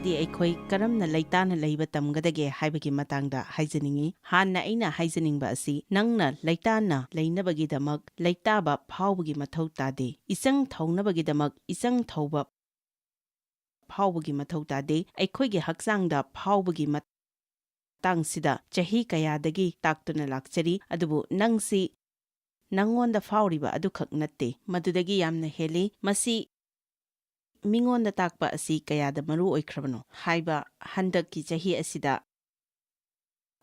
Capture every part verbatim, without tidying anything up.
ꯗꯤ ꯑꯩꯈꯣꯏ ꯀꯔꯝꯅ ꯂꯩꯇꯥꯅ ꯂꯩꯕ ꯇꯝꯒꯗꯒꯦ ꯍꯥꯏꯕꯒꯤ ꯃꯇꯥꯡꯗ ꯍꯥꯏꯖꯅꯤꯡꯏ꯫ ꯍꯥꯟꯅ ꯑꯩꯅ ꯍꯥꯏꯖꯅꯤꯡꯕ ꯑꯁꯤ, ꯅꯪꯅ ꯂꯩꯇꯥꯅ ꯂꯩꯅꯕꯒꯤꯗꯃꯛ ꯂꯩꯇꯥꯕ ꯐꯥꯎꯕꯒꯤ ꯃꯊꯧ ꯇꯥꯗꯦ꯫ ꯏꯆꯪ ꯊꯧꯅꯕꯒꯤꯗꯃꯛ ꯏꯆꯪ ꯊꯧꯕ ꯐꯥꯎꯕꯒꯤ ꯃꯊꯧ ꯇꯥꯗꯦ꯫ ꯑꯩꯈꯣꯏꯒꯤ ꯍꯛꯆꯥꯡꯗ ꯐꯥꯎꯕꯒꯤ ꯃꯇꯥꯡꯁꯤꯗ ꯆꯍꯤ ꯀꯌꯥꯗꯒꯤ ꯇꯥꯛꯇꯨꯅ ꯂꯥꯛꯆꯔꯤ, ꯑꯗꯨꯕꯨ ꯅꯪꯁꯤ ꯅꯪꯉꯣꯟꯗ ꯐꯥꯎꯔꯤꯕ ꯑꯗꯨꯈꯛ ꯅꯠꯇꯦ, ꯃꯗꯨꯗꯒꯤ ꯌꯥꯝꯅ ꯍꯦꯜꯂꯤ꯫ ꯃꯁꯤ ꯃꯤꯉꯣꯟꯗ ꯇꯥꯛꯄ ꯑꯁꯤ ꯀꯌꯥꯗ ꯃꯔꯨ ꯑꯣꯏꯈ꯭ꯔꯕꯅꯣ ꯍꯥꯏꯕ ꯍꯟꯗꯛꯀꯤ ꯆꯍꯤ ꯑꯁꯤꯗ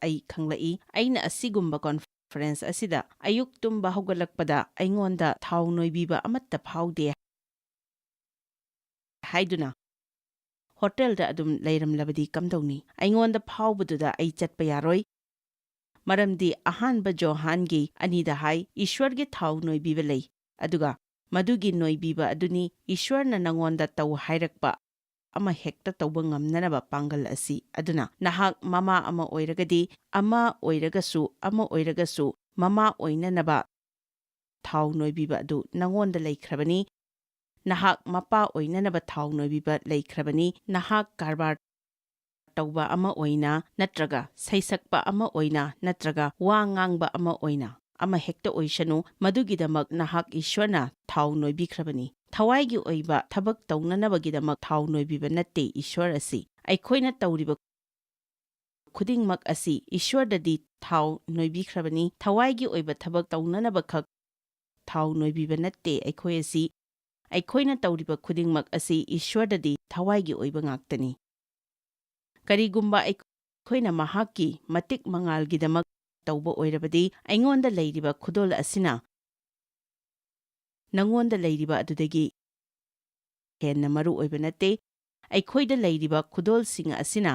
ꯑꯩ ꯈꯪꯂꯛꯏ꯫ ꯑꯩꯅ ꯑꯁꯤꯒꯨꯝꯕ ꯀꯣꯟꯐꯔꯦꯟꯁ ꯑꯁꯤꯗ ꯑꯌꯨꯛ ꯇꯨꯝꯕ ꯍꯧꯒꯠꯂꯛꯄꯗ ꯑꯩꯉꯣꯟꯗ ꯊꯥꯎ ꯅꯣꯏꯕꯤꯕ ꯑꯃꯠꯇ ꯐꯥꯎꯗꯦ ꯍꯥꯏꯗꯨꯅ ꯍꯣꯇꯦꯜꯗ ꯑꯗꯨꯝ ꯂꯩꯔꯝꯂꯕꯗꯤ ꯀꯝꯗꯧꯅꯤ? ꯑꯩꯉꯣꯟꯗ ꯐꯥꯎꯕꯗꯨꯗ ꯑꯩ ꯆꯠꯄ ꯌꯥꯔꯣꯏ꯫ ꯃꯔꯝꯗꯤ ꯑꯍꯥꯟꯕ ꯖꯣꯍꯥꯟꯒꯤ ꯑꯅꯤꯗ ꯍꯥꯏ, "ꯏꯁ꯭ꯋꯔꯒꯤ ꯊꯥꯎ ꯅꯣꯏꯕꯤꯕ ꯂꯩ, ꯑꯗꯨꯒ ꯃꯗꯨꯒꯤ ꯅꯣꯏꯕꯤꯕ ꯑꯗꯨꯅꯤ ꯏꯁ꯭ꯋꯔꯅ ꯅꯉꯣꯟꯗ ꯇꯧ ꯍꯥꯏꯔꯛꯄ ꯑꯃ ꯍꯦꯛꯇ ꯇꯧꯕ ꯉꯝꯅꯅꯕ ꯄꯥꯡꯒꯜ ꯑꯁꯤ꯫ ꯑꯗꯨꯅ ꯅꯍꯥꯛ ꯃꯃꯥ ꯑꯃ ꯑꯣꯏꯔꯒꯗꯤ, ꯑꯃ ꯑꯣꯏꯔꯒꯁꯨ, ꯑꯃ ꯑꯣꯏꯔꯒꯁꯨ, ꯃꯃꯥ ꯑꯣꯏꯅꯅꯕ ꯊꯥꯎ ꯅꯣꯏꯕꯤꯕ ꯑꯗꯨ ꯅꯉꯣꯟꯗ ꯂꯩꯈ꯭ꯔꯕꯅꯤ꯫ ꯅꯍꯥꯛ ꯃꯄꯥ ꯑꯣꯏꯅꯅꯕ ꯊꯥꯎ ꯅꯣꯏꯕꯤꯕ ꯂꯩꯈ꯭ꯔꯕꯅꯤ꯫ ꯅꯍꯥꯛ ꯀꯔꯕꯥꯔ ꯇꯧꯕ ꯑꯃ ꯑꯣꯏꯅ, ꯅꯠꯇ꯭ꯔꯒ ꯁꯩꯁꯛꯄ ꯑꯃ ꯑꯣꯏꯅ, ꯅꯠꯇ꯭ꯔꯒ ꯋꯥ ꯉꯥꯡꯕ ꯑꯃ ꯑꯣꯏꯅ, ꯑꯃ ꯍꯦꯛꯇ ꯑꯣꯏꯁꯅꯨ, ꯃꯗꯨꯒꯤꯗꯃꯛ ꯅꯍꯥꯛ ꯏꯁ꯭ꯋꯔꯅ ꯊꯥꯎ ꯅꯣꯏꯕꯤꯈ꯭ꯔꯕꯅꯤ꯫ ꯊꯋꯥꯏꯒꯤ ꯑꯣꯏꯕ ꯊꯕꯛ ꯇꯧꯅꯅꯕꯒꯤꯗꯃꯛ ꯊꯥꯎ ꯅꯣꯏꯕꯤꯕ ꯅꯠꯇꯦ ꯏꯁ꯭ꯋꯔ ꯑꯁꯤ꯫ ꯑꯩꯈꯣꯏꯅ ꯇꯧꯔꯤꯕ ꯈꯨꯗꯤꯡꯃꯛ ꯑꯁꯤ ꯏꯁ꯭ꯋꯔꯗꯗꯤ ꯊꯥꯎ ꯅꯣꯏꯕꯤꯈ꯭ꯔꯕꯅꯤ꯫ ꯊꯋꯥꯏꯒꯤ ꯑꯣꯏꯕ ꯊꯕꯛ ꯇꯧꯅꯅꯕꯈꯛ ꯊꯥꯎ ꯅꯣꯏꯕꯤꯕ ꯅꯠꯇꯦ ꯑꯩꯈꯣꯏ ꯑꯁꯤ꯫ ꯑꯩꯈꯣꯏꯅ ꯇꯧꯔꯤꯕ ꯈꯨꯗꯤꯡꯃꯛ ꯑꯁꯤ ꯏꯁ꯭ꯋꯔꯗꯗꯤ ꯊꯋꯥꯏꯒꯤ ꯑꯣꯏꯕ ꯉꯥꯛꯇꯅꯤ꯫ ꯀꯔꯤꯒꯨꯝꯕ ꯑꯩꯈꯣꯏꯅ ꯃꯍꯥꯛꯀꯤ ꯃꯇꯤꯛ ꯃꯉꯥꯜꯒꯤꯗꯃꯛ ꯇꯧꯕ ꯑꯣꯏꯔꯕꯗꯤ, ꯑꯩꯉꯣꯟꯗ ꯂꯩꯔꯤꯕ ꯈꯨꯗꯣꯜ ꯑꯁꯤꯅ ꯅꯉꯣꯟꯗ ꯂꯩꯔꯤꯕ ꯑꯗꯨꯗꯒꯤ ꯍꯦꯟꯅ ꯃꯔꯨ ꯑꯣꯏꯕ ꯅꯠꯇꯦ꯫ ꯑꯩꯈꯣꯏꯗ ꯂꯩꯔꯤꯕ ꯈꯨꯗꯣꯜꯁꯤꯡ ꯑꯁꯤꯅ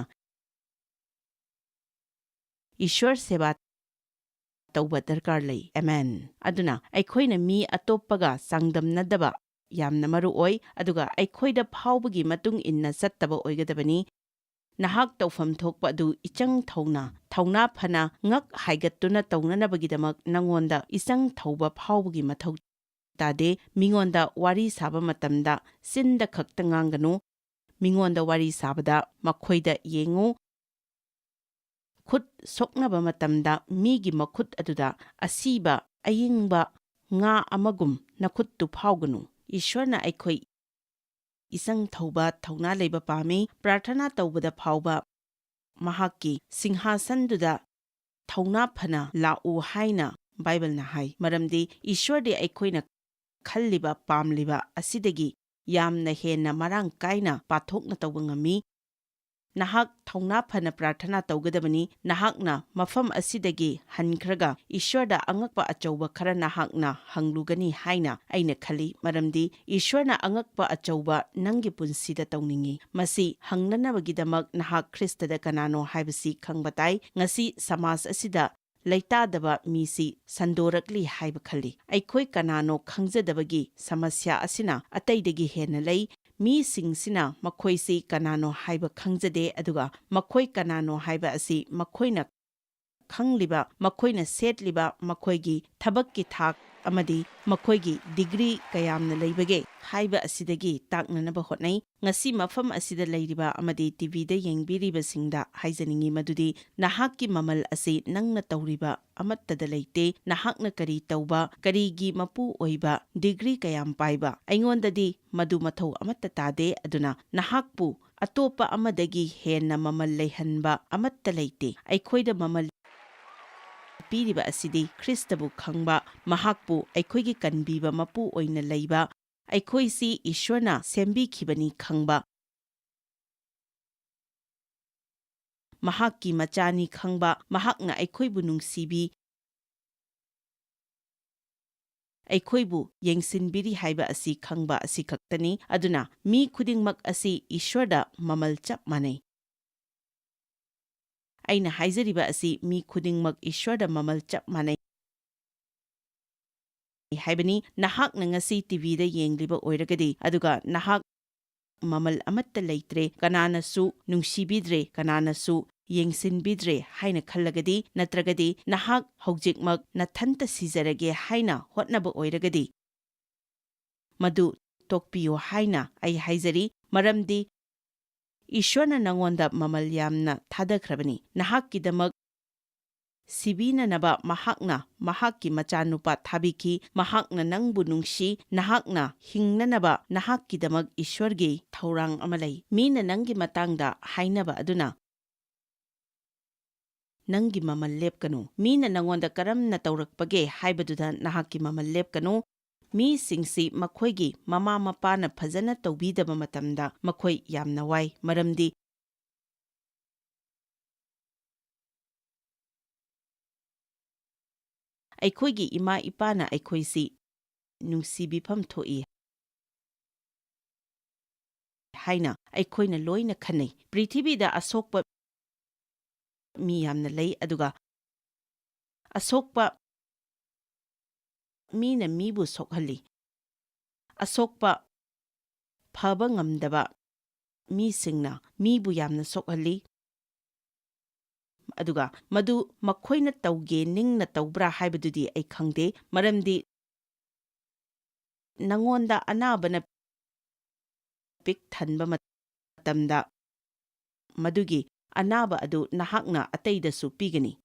ꯏꯁ꯭ꯋꯔ ꯁꯦꯕꯥ ꯇꯧꯕ ꯗꯔꯀꯥꯔ ꯂꯩ꯫ ꯑꯃꯦꯟ꯫ ꯑꯗꯨꯅ ꯑꯩꯈꯣꯏꯅ ꯃꯤ ꯑꯇꯣꯞꯄꯒ ꯆꯥꯡꯗꯝꯅꯗꯕ ꯌꯥꯝꯅ ꯃꯔꯨ ꯑꯣꯏ, ꯑꯗꯨꯒ ꯑꯩꯈꯣꯏꯗ ꯐꯥꯎꯕꯒꯤ ꯃꯇꯨꯡ ꯏꯟꯅ ꯆꯠꯇꯕ ꯑꯣꯏꯒꯗꯕꯅꯤ꯫ ꯅꯍꯥꯛ ꯇꯧꯐꯝ ꯊꯣꯛꯄ ꯑꯗꯨ ꯏꯆꯪ ꯊꯧꯅ, ꯊꯧꯅꯥ ꯐꯅ, ꯉꯛ ꯍꯥꯏꯒꯠꯇꯨꯅ ꯇꯧꯅꯅꯕꯒꯤꯗꯃꯛ ꯅꯉꯣꯟꯗ ꯏꯆꯪ ꯊꯧꯕ ꯐꯥꯎꯕꯒꯤ ꯃꯊꯧ ꯇꯥꯗꯦ꯫ ꯃꯤꯉꯣꯟꯗ ꯋꯥꯔꯤ ꯁꯥꯕ ꯃꯇꯝꯗ ꯆꯤꯟꯗ ꯈꯛꯇ ꯉꯥꯡꯒꯅꯨ꯫ ꯃꯤꯉꯣꯟꯗ ꯋꯥꯔꯤ ꯁꯥꯕꯗ ꯃꯈꯣꯏꯗ ꯌꯦꯡꯉꯨ꯫ ꯈꯨꯠ ꯁꯣꯛꯅꯕ ꯃꯇꯝꯗ ꯃꯤꯒꯤ ꯃꯈꯨꯠ ꯑꯗꯨꯗ ꯑꯁꯤꯕ ꯑꯏꯪꯕ ꯉꯥ ꯑꯃꯒꯨꯝ ꯅꯈꯨꯠꯇꯨ ꯐꯥꯎꯒꯅꯨ꯫ ꯏꯁ꯭ꯋꯔꯅ ꯑꯩꯈꯣꯏ ꯏꯆꯪ ꯊꯧꯕ, ꯊꯧꯅꯥ ꯂꯩꯕ ꯄꯥꯝꯃꯤ꯫ ꯄ꯭ꯔꯥꯔꯊꯅꯥ ꯇꯧꯕꯗ ꯐꯥꯎꯕ ꯃꯍꯥꯛꯀꯤ ꯁꯤꯡꯍꯥꯁꯟꯗꯨꯗ ꯊꯧꯅꯥ ꯐꯅ ꯂꯥꯛꯎ ꯍꯥꯏꯅ ꯕꯥꯏꯕꯜꯅ ꯍꯥꯏ, ꯃꯔꯝꯗꯤ ꯏꯁ꯭ꯋꯔꯗꯤ ꯑꯩꯈꯣꯏꯅ ꯈꯜꯂꯤꯕ, ꯄꯥꯝꯂꯤꯕ ꯑꯁꯤꯗꯒꯤ ꯌꯥꯝꯅ ꯍꯦꯟꯅ ꯃꯔꯥꯡ ꯀꯥꯏꯅ ꯄꯥꯊꯣꯛꯅ ꯇꯧꯕ ꯉꯝꯃꯤ꯫ ꯅꯍꯥꯛ ꯊꯧꯅꯥ ꯐꯅ ꯄ꯭ꯔꯥꯔꯊꯅꯥ ꯇꯧꯒꯗꯕꯅꯤ꯫ ꯅꯍꯥꯛꯅ ꯃꯐꯝ ꯑꯁꯤꯗꯒꯤ ꯍꯟꯈ꯭ꯔꯒ ꯏꯁ꯭ꯋꯔꯗ ꯑꯉꯛꯄ ꯑꯆꯧꯕ ꯈꯔ ꯅꯍꯥꯛꯅ ꯍꯪꯂꯨꯒꯅꯤ ꯍꯥꯏꯅ ꯑꯩꯅ ꯈꯜꯂꯤ, ꯃꯔꯝꯗꯤ ꯏꯁ꯭ꯋꯔꯅ ꯑꯉꯛꯄ ꯑꯆꯧꯕ ꯅꯪꯒꯤ ꯄꯨꯟꯁꯤꯗ ꯇꯧꯅꯤꯡꯏ꯫ ꯃꯁꯤ ꯍꯪꯅꯅꯕꯒꯤꯗꯃꯛ ꯅꯍꯥꯛ ꯈ꯭ꯔꯤꯁꯇꯗ ꯀꯅꯥꯅꯣ ꯍꯥꯏꯕꯁꯤ ꯈꯪꯕ ꯇꯥꯏ꯫ ꯉꯁꯤ ꯁꯃꯥꯖ ꯑꯁꯤꯗ ꯂꯩꯇꯥꯗꯕ ꯃꯤꯁꯤ ꯁꯟꯗꯣꯔꯛꯂꯤ ꯍꯥꯏꯕ ꯈꯜꯂꯤ꯫ ꯑꯩꯈꯣꯏ ꯀꯅꯥꯅꯣ ꯈꯪꯖꯗꯕꯒꯤ ꯁꯃꯁ꯭ꯌꯥ ꯑꯁꯤꯅ ꯑꯇꯩꯗꯒꯤ ꯍꯦꯟꯅ ꯂꯩ꯫ ꯃꯤꯁꯤꯡꯁꯤꯅ ꯃꯈꯣꯏꯁꯤ ꯀꯅꯥꯅꯣ ꯍꯥꯏꯕ ꯈꯪꯖꯗꯦ, ꯑꯗꯨꯒ ꯃꯈꯣꯏ ꯀꯅꯥꯅꯣ ꯍꯥꯏꯕ ꯑꯁꯤ ꯃꯈꯣꯏꯅ ꯈꯪꯂꯤꯕ, ꯃꯈꯣꯏꯅ ꯁꯦꯠꯂꯤꯕ, ꯃꯈꯣꯏꯒꯤ ꯊꯕꯛꯀꯤ ꯊꯥꯛ ꯑꯃꯗꯤ ꯃꯈꯣꯏꯒꯤ ꯗꯤꯒ꯭ꯔꯤ ꯀꯌꯥꯝꯅ ꯂꯩꯕꯒꯦ ꯍꯥꯏꯕ ꯑꯁꯤꯗꯒꯤ ꯇꯥꯛꯅꯅꯕ ꯍꯣꯠꯅꯩ꯫ ꯉꯁꯤ ꯃꯐꯝ ꯑꯁꯤꯗ ꯂꯩꯔꯤꯕ ꯑꯃꯗꯤ ꯇꯤꯚꯤꯗ ꯌꯦꯡꯕꯤꯔꯤꯕꯁꯤꯡꯗ ꯍꯥꯏꯖꯅꯤꯡꯉꯤ ꯃꯗꯨꯗꯤ ꯅꯍꯥꯛꯀꯤ ꯃꯃꯜ ꯑꯁꯤ ꯅꯪꯅ ꯇꯧꯔꯤꯕ ꯑꯃꯠꯇꯗ ꯂꯩꯇꯦ꯫ ꯅꯍꯥꯛꯅ ꯀꯔꯤ ꯇꯧꯕ, ꯀꯔꯤꯒꯤ ꯃꯄꯨ ꯑꯣꯏꯕ, ꯗꯤꯒ꯭ꯔꯤ ꯀꯌꯥꯝ ꯄꯥꯏꯕ, ꯑꯩꯉꯣꯟꯗꯗꯤ ꯃꯗꯨ ꯃꯊꯧ ꯑꯃꯠꯇ ꯇꯥꯗꯦ꯫ ꯑꯗꯨꯅ ꯅꯍꯥꯛꯄꯨ ꯑꯇꯣꯞꯄ ꯑꯃꯗꯒꯤ ꯍꯦꯟꯅ ꯃꯃꯜ ꯂꯩꯍꯟꯕ ꯑꯃꯠꯇ ꯂꯩꯇꯦ꯫ ꯑꯩꯈꯣꯏꯗ ꯃꯃꯜ ꯄꯤꯔꯤꯕ ꯑꯁꯤꯗꯤ ꯈ꯭ꯔꯤꯁꯇꯕꯨ ꯈꯪꯕ, ꯃꯍꯥꯛꯄꯨ ꯑꯩꯈꯣꯏꯒꯤ ꯀꯟꯕꯤꯕ ꯃꯄꯨ ꯑꯣꯏꯅ ꯂꯩꯕ, ꯑꯩꯈꯣꯏꯁꯤ ꯏꯁ꯭ꯋꯔꯅ ꯁꯦꯝꯕꯤꯈꯤꯕꯅꯤ ꯈꯪꯕ, ꯃꯍꯥꯛꯀꯤ ꯃꯆꯥꯅꯤ ꯈꯪꯕ, ꯃꯍꯥꯛꯅ ꯑꯩꯈꯣꯏꯕꯨ ꯅꯨꯡꯁꯤꯕꯤ, ꯑꯩꯈꯣꯏꯕꯨ ꯌꯦꯡꯁꯤꯟꯕꯤꯔꯤ ꯍꯥꯏꯕ ꯑꯁꯤ ꯈꯪꯕ ꯑꯁꯤꯈꯛꯇꯅꯤ꯫ ꯑꯗꯨꯅ ꯃꯤ ꯈꯨꯗꯤꯡꯃꯛ ꯑꯁꯤ ꯏꯁ꯭ꯋꯔꯗ ꯃꯃꯜ ꯆꯞ ꯃꯥꯟꯅꯩ꯫ ꯑꯩꯅ ꯍꯥꯏꯖꯔꯤꯕ ꯑꯁꯤ ꯃꯤ ꯈꯨꯗꯤꯡꯃꯛ ꯏꯁ꯭ꯋꯔꯗ ꯃꯃꯜ ꯆꯞ ꯃꯥꯟꯅꯩ ꯍꯥꯏꯕꯅꯤ꯫ ꯅꯍꯥꯛꯅ ꯉꯁꯤ ꯇꯤꯚꯤꯗ ꯌꯦꯡꯂꯤꯕ ꯑꯣꯏꯔꯒꯗꯤ, ꯑꯗꯨꯒ ꯅꯍꯥꯛ ꯃꯃꯜ ꯑꯃꯠꯇ ꯂꯩꯇ꯭ꯔꯦ, ꯀꯅꯥꯅꯁꯨ ꯅꯨꯡꯁꯤꯕꯤꯗ꯭ꯔꯦ, ꯀꯅꯥꯅꯁꯨ ꯌꯦꯡꯁꯤꯟꯕꯤꯗ꯭ꯔꯦ ꯍꯥꯏꯅ ꯈꯜꯂꯒꯗꯤ, ꯅꯠꯇ꯭ꯔꯒꯗꯤ ꯅꯍꯥꯛ ꯍꯧꯖꯤꯛꯃꯛ ꯅꯊꯟꯇ ꯁꯤꯖꯔꯒꯦ ꯍꯥꯏꯅ ꯍꯣꯠꯅꯕ ꯑꯣꯏꯔꯒꯗꯤ, ꯃꯗꯨ ꯇꯣꯛꯄꯤꯌꯨ ꯍꯥꯏꯅ ꯑꯩ ꯍꯥꯏꯖꯔꯤ, ꯃꯔꯝꯗꯤ ꯏꯁ꯭ꯋꯔꯅ ꯅꯉꯣꯟꯗ ꯃꯃꯜ ꯌꯥꯝꯅ ꯊꯥꯗꯈ꯭ꯔꯕꯅꯤ꯫ ꯅꯍꯥꯛꯀꯤꯗꯃꯛ ꯁꯤꯕꯤꯅꯅꯕ ꯃꯍꯥꯛꯅ ꯃꯍꯥꯛꯀꯤ ꯃꯆꯥꯅꯨꯄꯥ ꯊꯥꯕꯤꯈꯤ꯫ ꯃꯍꯥꯛꯅ ꯅꯪꯕꯨ ꯅꯨꯡꯁꯤ꯫ ꯅꯍꯥꯛꯅ ꯍꯤꯡꯅꯅꯕ ꯅꯍꯥꯛꯀꯤꯗꯃꯛ ꯏꯁ꯭ꯋꯔꯒꯤ ꯊꯧꯔꯥꯡ ꯑꯃ ꯂꯩ꯫ ꯃꯤꯅ ꯅꯪꯒꯤ ꯃꯇꯥꯡꯗ ꯍꯥꯏꯅꯕ ꯑꯗꯨꯅ ꯅꯪꯒꯤ ꯃꯃꯜ ꯂꯦꯞꯀꯅꯨ꯫ ꯃꯤꯅ ꯅꯉꯣꯟꯗ ꯀꯔꯝꯅ ꯇꯧꯔꯛꯄꯒꯦ ꯍꯥꯏꯕꯗꯨꯗ ꯅꯍꯥꯛꯀꯤ ꯃꯃꯜ ꯂꯦꯞꯀꯅꯨ꯫ ꯃꯤꯁꯤꯡꯁꯤ ꯃꯈꯣꯏꯒꯤ ꯃꯃꯥ ꯃꯄꯥꯅ ꯐꯖꯅ ꯇꯧꯕꯤꯗꯕ ꯃꯇꯝꯗ ꯃꯈꯣꯏ ꯌꯥꯝꯅ ꯋꯥꯏ, ꯃꯔꯝꯗꯤ ꯑꯩꯈꯣꯏꯒꯤ ꯏꯃꯥ ꯏꯄꯥꯅ ꯑꯩꯈꯣꯏꯁꯤ ꯅꯨꯡꯁꯤꯕꯤꯐꯝ ꯊꯣꯛꯏ ꯍꯥꯏꯅ ꯑꯩꯈꯣꯏꯅ ꯂꯣꯏꯅ ꯈꯟꯅꯩ꯫ ꯄ꯭ꯔꯤꯊꯤꯕꯤꯗ ꯑꯁꯣꯛꯄ ꯃꯤ ꯌꯥꯝꯅ ꯂꯩ, ꯑꯗꯨꯒ ꯑꯁꯣꯛꯄ ꯃꯤꯅ ꯃꯤꯕꯨ ꯁꯣꯛꯍꯜꯂꯤ꯫ ꯑꯁꯣꯛꯄ ꯐꯕ ꯉꯝꯗꯕ ꯃꯤꯁꯤꯡꯅ ꯃꯤꯕꯨ ꯌꯥꯝꯅ ꯁꯣꯛꯍꯜꯂꯤ꯫ ꯑꯗꯨꯒ ꯃꯗꯨ ꯃꯈꯣꯏꯅ ꯇꯧꯒꯦ ꯅꯤꯡꯅ ꯇꯧꯕ꯭ꯔꯥ ꯍꯥꯏꯕꯗꯨꯗꯤ ꯑꯩ ꯈꯪꯗꯦ, ꯃꯔꯝꯗꯤ ꯅꯉꯣꯟꯗ ꯑꯅꯥꯕꯅ ꯄꯤꯛ ꯊꯟꯕ ꯃꯇꯝꯗ, ꯃꯗꯨꯒꯤ ꯑꯅꯥꯕ ꯑꯗꯨ ꯅꯍꯥꯛꯅ ꯑꯇꯩꯗꯁꯨ ꯄꯤꯒꯅꯤ꯫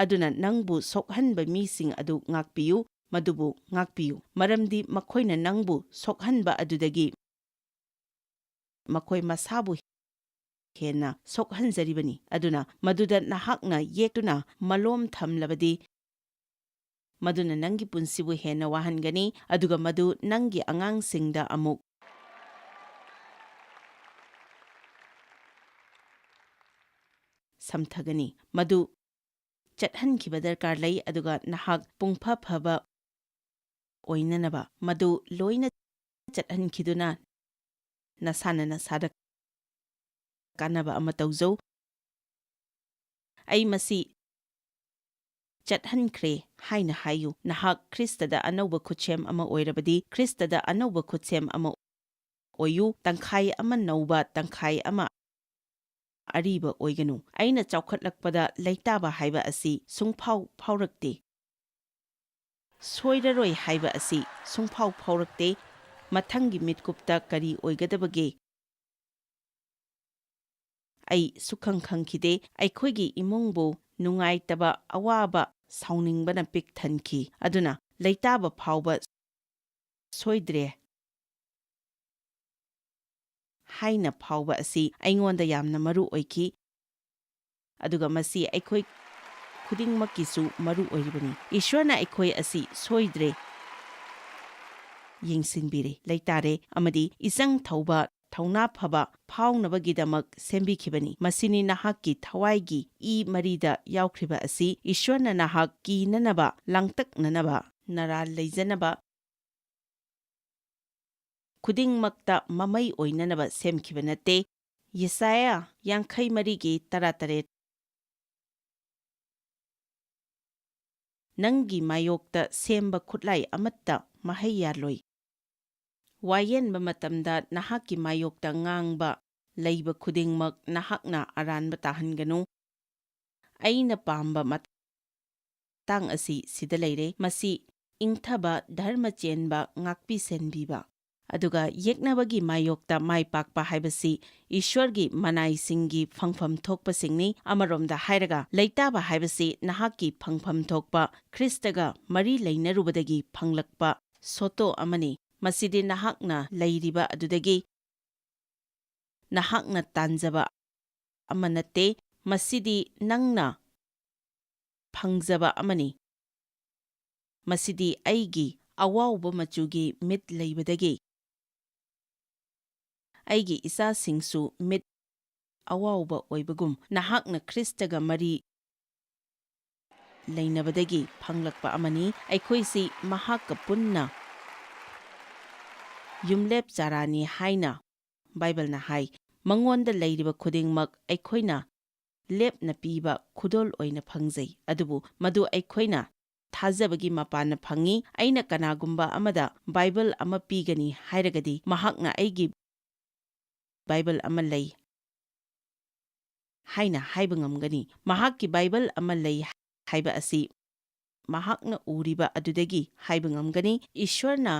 ꯑꯗꯨꯅ ꯅꯪꯕꯨ ꯁꯣꯛꯍꯟꯕ ꯃꯤꯁꯤꯡ ꯑꯗꯨ ꯉꯥꯛꯄꯤꯌꯨ, ꯃꯗꯨꯕꯨ ꯉꯥꯛꯄꯤꯌꯨ, ꯃꯔꯝꯗꯤ ꯃꯈꯣꯏꯅ ꯅꯪꯕꯨ ꯁꯣꯛꯍꯟꯕ ꯑꯗꯨꯗꯒꯤ ꯃꯈꯣꯏ ꯃꯁꯥꯕꯨ ꯍꯦꯟꯅ ꯁꯣꯛꯍꯟꯖꯔꯤꯕꯅꯤ꯫ ꯑꯗꯨꯅ ꯃꯗꯨꯗ ꯅꯍꯥꯛꯅ ꯌꯦꯛꯇꯨꯅ ꯃꯂꯣꯝ ꯊꯝꯂꯕꯗꯤ, ꯃꯗꯨꯅ ꯅꯪꯒꯤ ꯄꯨꯟꯁꯤꯕꯨ ꯍꯦꯟꯅ ꯋꯥꯍꯟꯒꯅꯤ, ꯑꯗꯨꯒ ꯃꯗꯨ ꯅꯪꯒꯤ ꯑꯉꯥꯡꯁꯤꯡꯗ ꯑꯃꯨꯛ ꯁꯝꯊꯒꯅꯤ꯫ ꯃꯗꯨ ꯆꯠꯍꯟꯈꯤꯕ ꯗꯔꯀꯥꯔ ꯂꯩ, ꯑꯗꯨꯒ ꯅꯍꯥꯛ ꯄꯨꯡꯐ ꯐꯕ ꯑꯣꯏꯅꯅꯕ ꯃꯗꯨ ꯂꯣꯏꯅ ꯆꯠꯍꯟꯈꯤꯗꯨꯅ ꯅꯁꯥꯅ ꯅꯁꯥꯗ ꯀꯥꯟꯅꯕ ꯑꯃ ꯇꯧꯖꯧ꯫ "ꯑꯩ ꯃꯁꯤ ꯆꯠꯍꯟꯈ꯭ꯔꯦ" ꯍꯥꯏꯅ ꯍꯥꯏꯌꯨ꯫ ꯅꯍꯥꯛ ꯈ꯭ꯔꯤꯁꯇꯗ ꯑꯅꯧꯕ ꯈꯨꯠꯁꯦꯝ ꯑꯃ ꯑꯣꯏꯔꯕꯗꯤ, ꯈ꯭ꯔꯤꯁꯇꯗ ꯑꯅꯧꯕ ꯈꯨꯠꯁꯦꯝ ꯑꯃ ꯑꯣꯏꯌꯨ꯫ ꯇꯪꯈꯥꯏ ꯑꯃ ꯅꯧꯕ, ꯇꯪꯈꯥꯏ ꯑꯃ ꯑꯔꯤꯕ ꯑꯣꯏꯒꯅꯨ꯫ ꯑꯩꯅ ꯆꯥꯎꯈꯠꯂꯛꯄꯗ ꯂꯩꯇꯥꯕ ꯍꯥꯏꯕ ꯑꯁꯤ ꯁꯨꯡꯐꯥꯎ ꯐꯥꯎꯔꯛꯇꯦ꯫ ꯁꯣꯏꯔꯔꯣꯏ ꯍꯥꯏꯕ ꯑꯁꯤ ꯁꯨꯡꯐꯥꯎ ꯐꯥꯎꯔꯛꯇꯦ꯫ ꯃꯊꯪꯒꯤ ꯃꯤꯠꯀꯨꯞꯇ ꯀꯔꯤ ꯑꯣꯏꯒꯗꯕꯒꯦ? ꯑꯩ ꯁꯨꯛꯈꯪ ꯈꯪꯈꯤꯗꯦ꯫ ꯑꯩꯈꯣꯏꯒꯤ ꯏꯃꯨꯡꯕꯨ ꯅꯨꯡꯉꯥꯏꯇꯕ, ꯑꯋꯥꯕ, ꯁꯥꯎꯅꯤꯡꯕꯅ ꯄꯤꯛ ꯊꯟꯈꯤ꯫ ꯑꯗꯨꯅ ꯂꯩꯇꯥꯕ ꯐꯥꯎꯕ ꯁꯣꯏꯗ꯭ꯔꯦ ꯍꯥꯏꯅ ꯐꯥꯎꯕ ꯑꯁꯤ ꯑꯩꯉꯣꯟꯗ ꯌꯥꯝꯅ ꯃꯔꯨ ꯑꯣꯏꯈꯤ꯫ ꯑꯗꯨꯒ ꯃꯁꯤ ꯑꯩꯈꯣꯏ ꯈꯨꯗꯤꯡꯃꯛꯀꯤꯁꯨ ꯃꯔꯨ ꯑꯣꯏꯔꯤꯕꯅꯤ꯫ ꯏꯁ꯭ꯋꯔꯅ ꯑꯩꯈꯣꯏ ꯑꯁꯤ ꯁꯣꯏꯗ꯭ꯔꯦ ꯌꯦꯡꯁꯤꯟꯕꯤꯔꯦ, ꯂꯩꯇꯥꯔꯦ ꯑꯃꯗꯤ ꯏꯆꯪ ꯊꯧꯕ, ꯊꯧꯅꯥ ꯐꯕ ꯐꯥꯎꯅꯕꯒꯤꯗꯃꯛ ꯁꯦꯝꯕꯤꯈꯤꯕꯅꯤ꯫ ꯃꯁꯤꯅꯤ ꯅꯍꯥꯛꯀꯤ ꯊꯋꯥꯏꯒꯤ ꯏ ꯃꯔꯤꯗ ꯌꯥꯎꯈ꯭ꯔꯤꯕ ꯑꯁꯤ꯫ ꯏꯁ꯭ꯋꯔꯅ ꯅꯍꯥꯛ ꯀꯤꯅꯅꯕ, ꯂꯥꯡꯇꯛꯅꯅꯕ, ꯅꯔꯥꯜ ꯂꯩꯖꯅꯕ, ꯈꯨꯗꯤꯡꯃꯛꯇ ꯃꯃꯩ ꯑꯣꯏꯅꯅꯕ ꯁꯦꯝꯈꯤꯕ ꯅꯠꯇꯦ꯫ ꯌꯦꯁꯥꯌꯥ ꯌꯥꯡꯈꯩ ꯃꯔꯤꯒꯤ ꯇꯔꯥꯇꯔꯦꯠ꯫ ꯅꯪꯒꯤ ꯃꯥꯌꯣꯛꯇ ꯁꯦꯝꯕ ꯈꯨꯠꯂꯥꯏ ꯑꯃꯠꯇ ꯃꯍꯩ ꯌꯥꯜꯂꯣꯏ꯫ ꯋꯥꯌꯦꯟꯕ ꯃꯇꯝꯗ ꯅꯍꯥꯛꯀꯤ ꯃꯥꯌꯣꯛꯇ ꯉꯥꯡꯕ ꯂꯩꯕ ꯈꯨꯗꯤꯡꯃꯛ ꯅꯍꯥꯛꯅ ꯑꯔꯥꯟꯕ ꯇꯥꯍꯟꯒꯅꯨ꯫ ꯑꯩꯅ ꯄꯥꯝꯕ ꯃꯇꯥꯡ ꯑꯁꯤ ꯁꯤꯗ ꯂꯩꯔꯦ꯫ ꯃꯁꯤ ꯏꯪꯊꯕ, ꯙꯔꯃ ꯆꯦꯟꯕ, ꯉꯥꯛꯄꯤ ꯁꯦꯟꯕꯤꯕ꯫ ꯑꯗꯨꯒ ꯌꯦꯛꯅꯕꯒꯤ ꯃꯥꯌꯣꯛꯇ ꯃꯥꯏ ꯄꯥꯛꯄ ꯍꯥꯏꯕꯁꯤ ꯏꯁ꯭ꯋꯔꯒꯤ ꯃꯅꯥꯏꯁꯤꯡꯒꯤ ꯐꯪꯐꯝ ꯊꯣꯛꯄꯁꯤꯡꯅꯤ꯫ ꯑꯃꯔꯣꯝꯗ ꯍꯥꯏꯔꯒ, ꯂꯩꯇꯥꯕ ꯍꯥꯏꯕꯁꯤ ꯅꯍꯥꯛꯀꯤ ꯐꯪꯐꯝ ꯊꯣꯛꯄ ꯈ꯭ꯔꯤꯁꯇꯒ ꯃꯔꯤ ꯂꯩꯅꯔꯨꯕꯗꯒꯤ ꯐꯪꯂꯛꯄ ꯁꯣꯇꯣ ꯑꯃꯅꯤ꯫ ꯃꯁꯤꯗꯤ ꯅꯍꯥꯛꯅ ꯂꯩꯔꯤꯕ ꯑꯗꯨꯗꯒꯤ ꯅꯍꯥꯛꯅ ꯇꯥꯟꯖꯕ ꯑꯃ ꯅꯠꯇꯦ, ꯃꯁꯤꯗꯤ ꯅꯪꯅ ꯐꯪꯖꯕ ꯑꯃꯅꯤ꯫ ꯃꯁꯤꯗꯤ ꯑꯩꯒꯤ ꯑꯋꯥꯎꯕ ꯃꯆꯨꯒꯤ ꯃꯤꯠ ꯂꯩꯕꯗꯒꯤ ꯑꯩꯒꯤ ꯏꯆꯥꯁꯤꯡꯁꯨ ꯃꯤꯠ ꯑꯋꯥꯎꯕ ꯑꯣꯏꯕꯒꯨꯝ, ꯅꯍꯥꯛꯅ ꯈ꯭ꯔꯤꯁꯇꯒ ꯃꯔꯤ ꯂꯩꯅꯕꯗꯒꯤ ꯐꯪꯂꯛꯄ ꯑꯃꯅꯤ꯫ ꯑꯩꯈꯣꯏꯁꯤ ꯃꯍꯥꯛꯀ ꯄꯨꯟꯅ ꯌꯨꯝꯂꯦꯞ ꯆꯥꯔꯥꯅꯤ ꯍꯥꯏꯅ ꯕꯥꯏꯕꯜꯅ ꯍꯥꯏ꯫ ꯃꯉꯣꯟꯗ ꯂꯩꯔꯤꯕ ꯈꯨꯗꯤꯡꯃꯛ ꯑꯩꯈꯣꯏꯅ ꯂꯦꯞꯅ ꯄꯤꯕ ꯈꯨꯗꯣꯜ ꯑꯣꯏꯅ ꯐꯪꯖꯩ, ꯑꯗꯨꯕꯨ ꯃꯗꯨ ꯑꯩꯈꯣꯏꯅ ꯊꯥꯖꯕꯒꯤ ꯃꯄꯥꯟꯅ ꯐꯪꯏ꯫ ꯑꯩꯅ ꯀꯅꯥꯒꯨꯝꯕ ꯑꯃꯗ ꯕꯥꯏꯕꯜ ꯑꯃ ꯄꯤꯒꯅꯤ ꯍꯥꯏꯔꯒꯗꯤ, ꯃꯍꯥꯛꯅ ꯑꯩꯒꯤ ꯕꯥꯏꯕꯜ ꯑꯃ ꯂꯩ ꯍꯥꯏꯅ ꯍꯥꯏꯕ ꯉꯝꯒꯅꯤ꯫ ꯃꯍꯥꯛꯀꯤ ꯕꯥꯏꯕꯜ ꯑꯃ ꯂꯩ ꯍꯥꯏꯕ ꯑꯁꯤ ꯃꯍꯥꯛꯅ ꯎꯔꯤꯕ ꯑꯗꯨꯗꯒꯤ ꯍꯥꯏꯕ ꯉꯝꯒꯅꯤ꯫ ꯏꯁ꯭ꯋꯔꯅ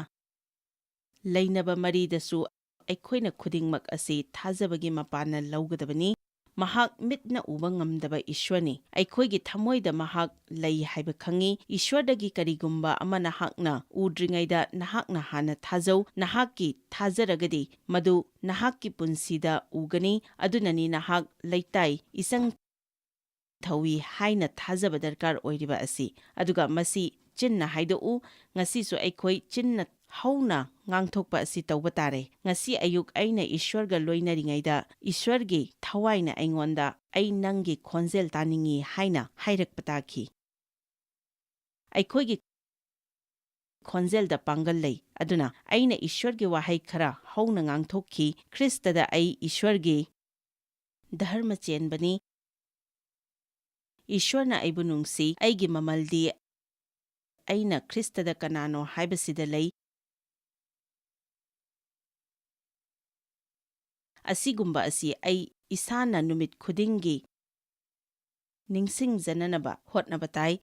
ꯂꯩꯅꯕ ꯃꯔꯤꯗꯁꯨ ꯑꯩꯈꯣꯏꯅ ꯈꯨꯗꯤꯡꯃꯛ ꯑꯁꯤ ꯊꯥꯖꯕꯒꯤ ꯃꯄꯥꯟꯅ ꯂꯧꯒꯗꯕꯅꯤ꯫ ꯃꯍꯥꯛ ꯃꯤꯠꯅ ꯎꯕ ꯉꯝꯗꯕ ꯏꯁ꯭ꯋꯔꯅꯤ꯫ ꯑꯩꯈꯣꯏꯒꯤ ꯊꯃꯣꯏꯗ ꯃꯍꯥꯛ ꯂꯩ ꯍꯥꯏꯕ ꯈꯪꯏ꯫ ꯏꯁ꯭ꯋꯔꯗꯒꯤ ꯀꯔꯤꯒꯨꯝꯕ ꯑꯃ ꯅꯍꯥꯛꯅ ꯎꯗ꯭ꯔꯤꯉꯩꯗ ꯅꯍꯥꯛꯅ ꯍꯥꯟꯅ ꯊꯥꯖꯧ꯫ ꯅꯍꯥꯛꯀꯤ ꯊꯥꯖꯔꯒꯗꯤ ꯃꯗꯨ ꯅꯍꯥꯛꯀꯤ ꯄꯨꯟꯁꯤꯗ ꯎꯒꯅꯤ꯫ ꯑꯗꯨꯅꯅꯤ ꯅꯍꯥꯛ ꯂꯩꯇꯥꯏ ꯏꯆꯪ ꯊꯧꯏ ꯍꯥꯏꯅ ꯊꯥꯖꯕ ꯗꯔꯀꯥꯔ ꯑꯣꯏꯔꯤꯕ ꯑꯁꯤ꯫ ꯑꯗꯨꯒ ꯃꯁꯤ ꯆꯤꯟꯅ ꯍꯥꯏꯗꯣꯛꯎ꯫ ꯉꯁꯤꯁꯨ ꯑꯩꯈꯣꯏ ꯆꯤꯟꯅ ꯍꯧꯅ ꯉꯥꯡꯊꯣꯛꯄ ꯑꯁꯤ ꯇꯧꯕ ꯇꯥꯔꯦ꯫ "ꯉꯁꯤ ꯑꯌꯨꯛ ꯑꯩꯅ ꯏꯁ꯭ꯋꯔꯒ ꯂꯣꯏꯅꯔꯤꯉꯩꯗ ꯏꯁ꯭ꯋꯔꯒꯤ ꯊꯋꯥꯏꯅ ꯑꯩꯉꯣꯟꯗ 'ꯑꯩ ꯅꯪꯒꯤ ꯈꯣꯟꯖꯦꯜ ꯇꯥꯅꯤꯡꯏ' ꯍꯥꯏꯅ ꯍꯥꯏꯔꯛꯄ ꯇꯥꯈꯤ"꯫ ꯑꯩꯈꯣꯏꯒꯤ ꯈꯣꯟꯖꯦꯜꯗ ꯄꯥꯡꯒꯜ ꯂꯩ꯫ ꯑꯗꯨꯅ ꯑꯩꯅ ꯏꯁ꯭ꯋꯔꯒꯤ ꯋꯥꯍꯩ ꯈꯔ ꯍꯧꯅ ꯉꯥꯡꯊꯣꯛꯈꯤ, "ꯈ꯭ꯔꯤꯁꯇꯗ ꯑꯩ ꯏꯁ꯭ꯋꯔꯒꯤ ꯙꯔꯃ ꯆꯦꯟꯕꯅꯤ꯫ ꯏꯁ꯭ꯋꯔꯅ ꯑꯩꯕꯨ ꯅꯨꯡꯁꯤ꯫ ꯑꯩꯒꯤ ꯃꯃꯜꯗꯤ ꯑꯩꯅ ꯈ꯭ꯔꯤꯁꯇꯗ ꯀꯅꯥꯅꯣ ꯍꯥꯏꯕꯁꯤꯗ ꯂꯩ"꯫ ꯑꯁꯤꯒꯨꯝꯕ ꯑꯁꯤ ꯑꯩ ꯏꯁꯥꯅ ꯅꯨꯃꯤꯠ ꯈꯨꯗꯤꯡꯒꯤ ꯅꯤꯡꯁꯤꯡꯖꯅꯅꯕ ꯍꯣꯠꯅꯕ ꯇꯥꯏ꯫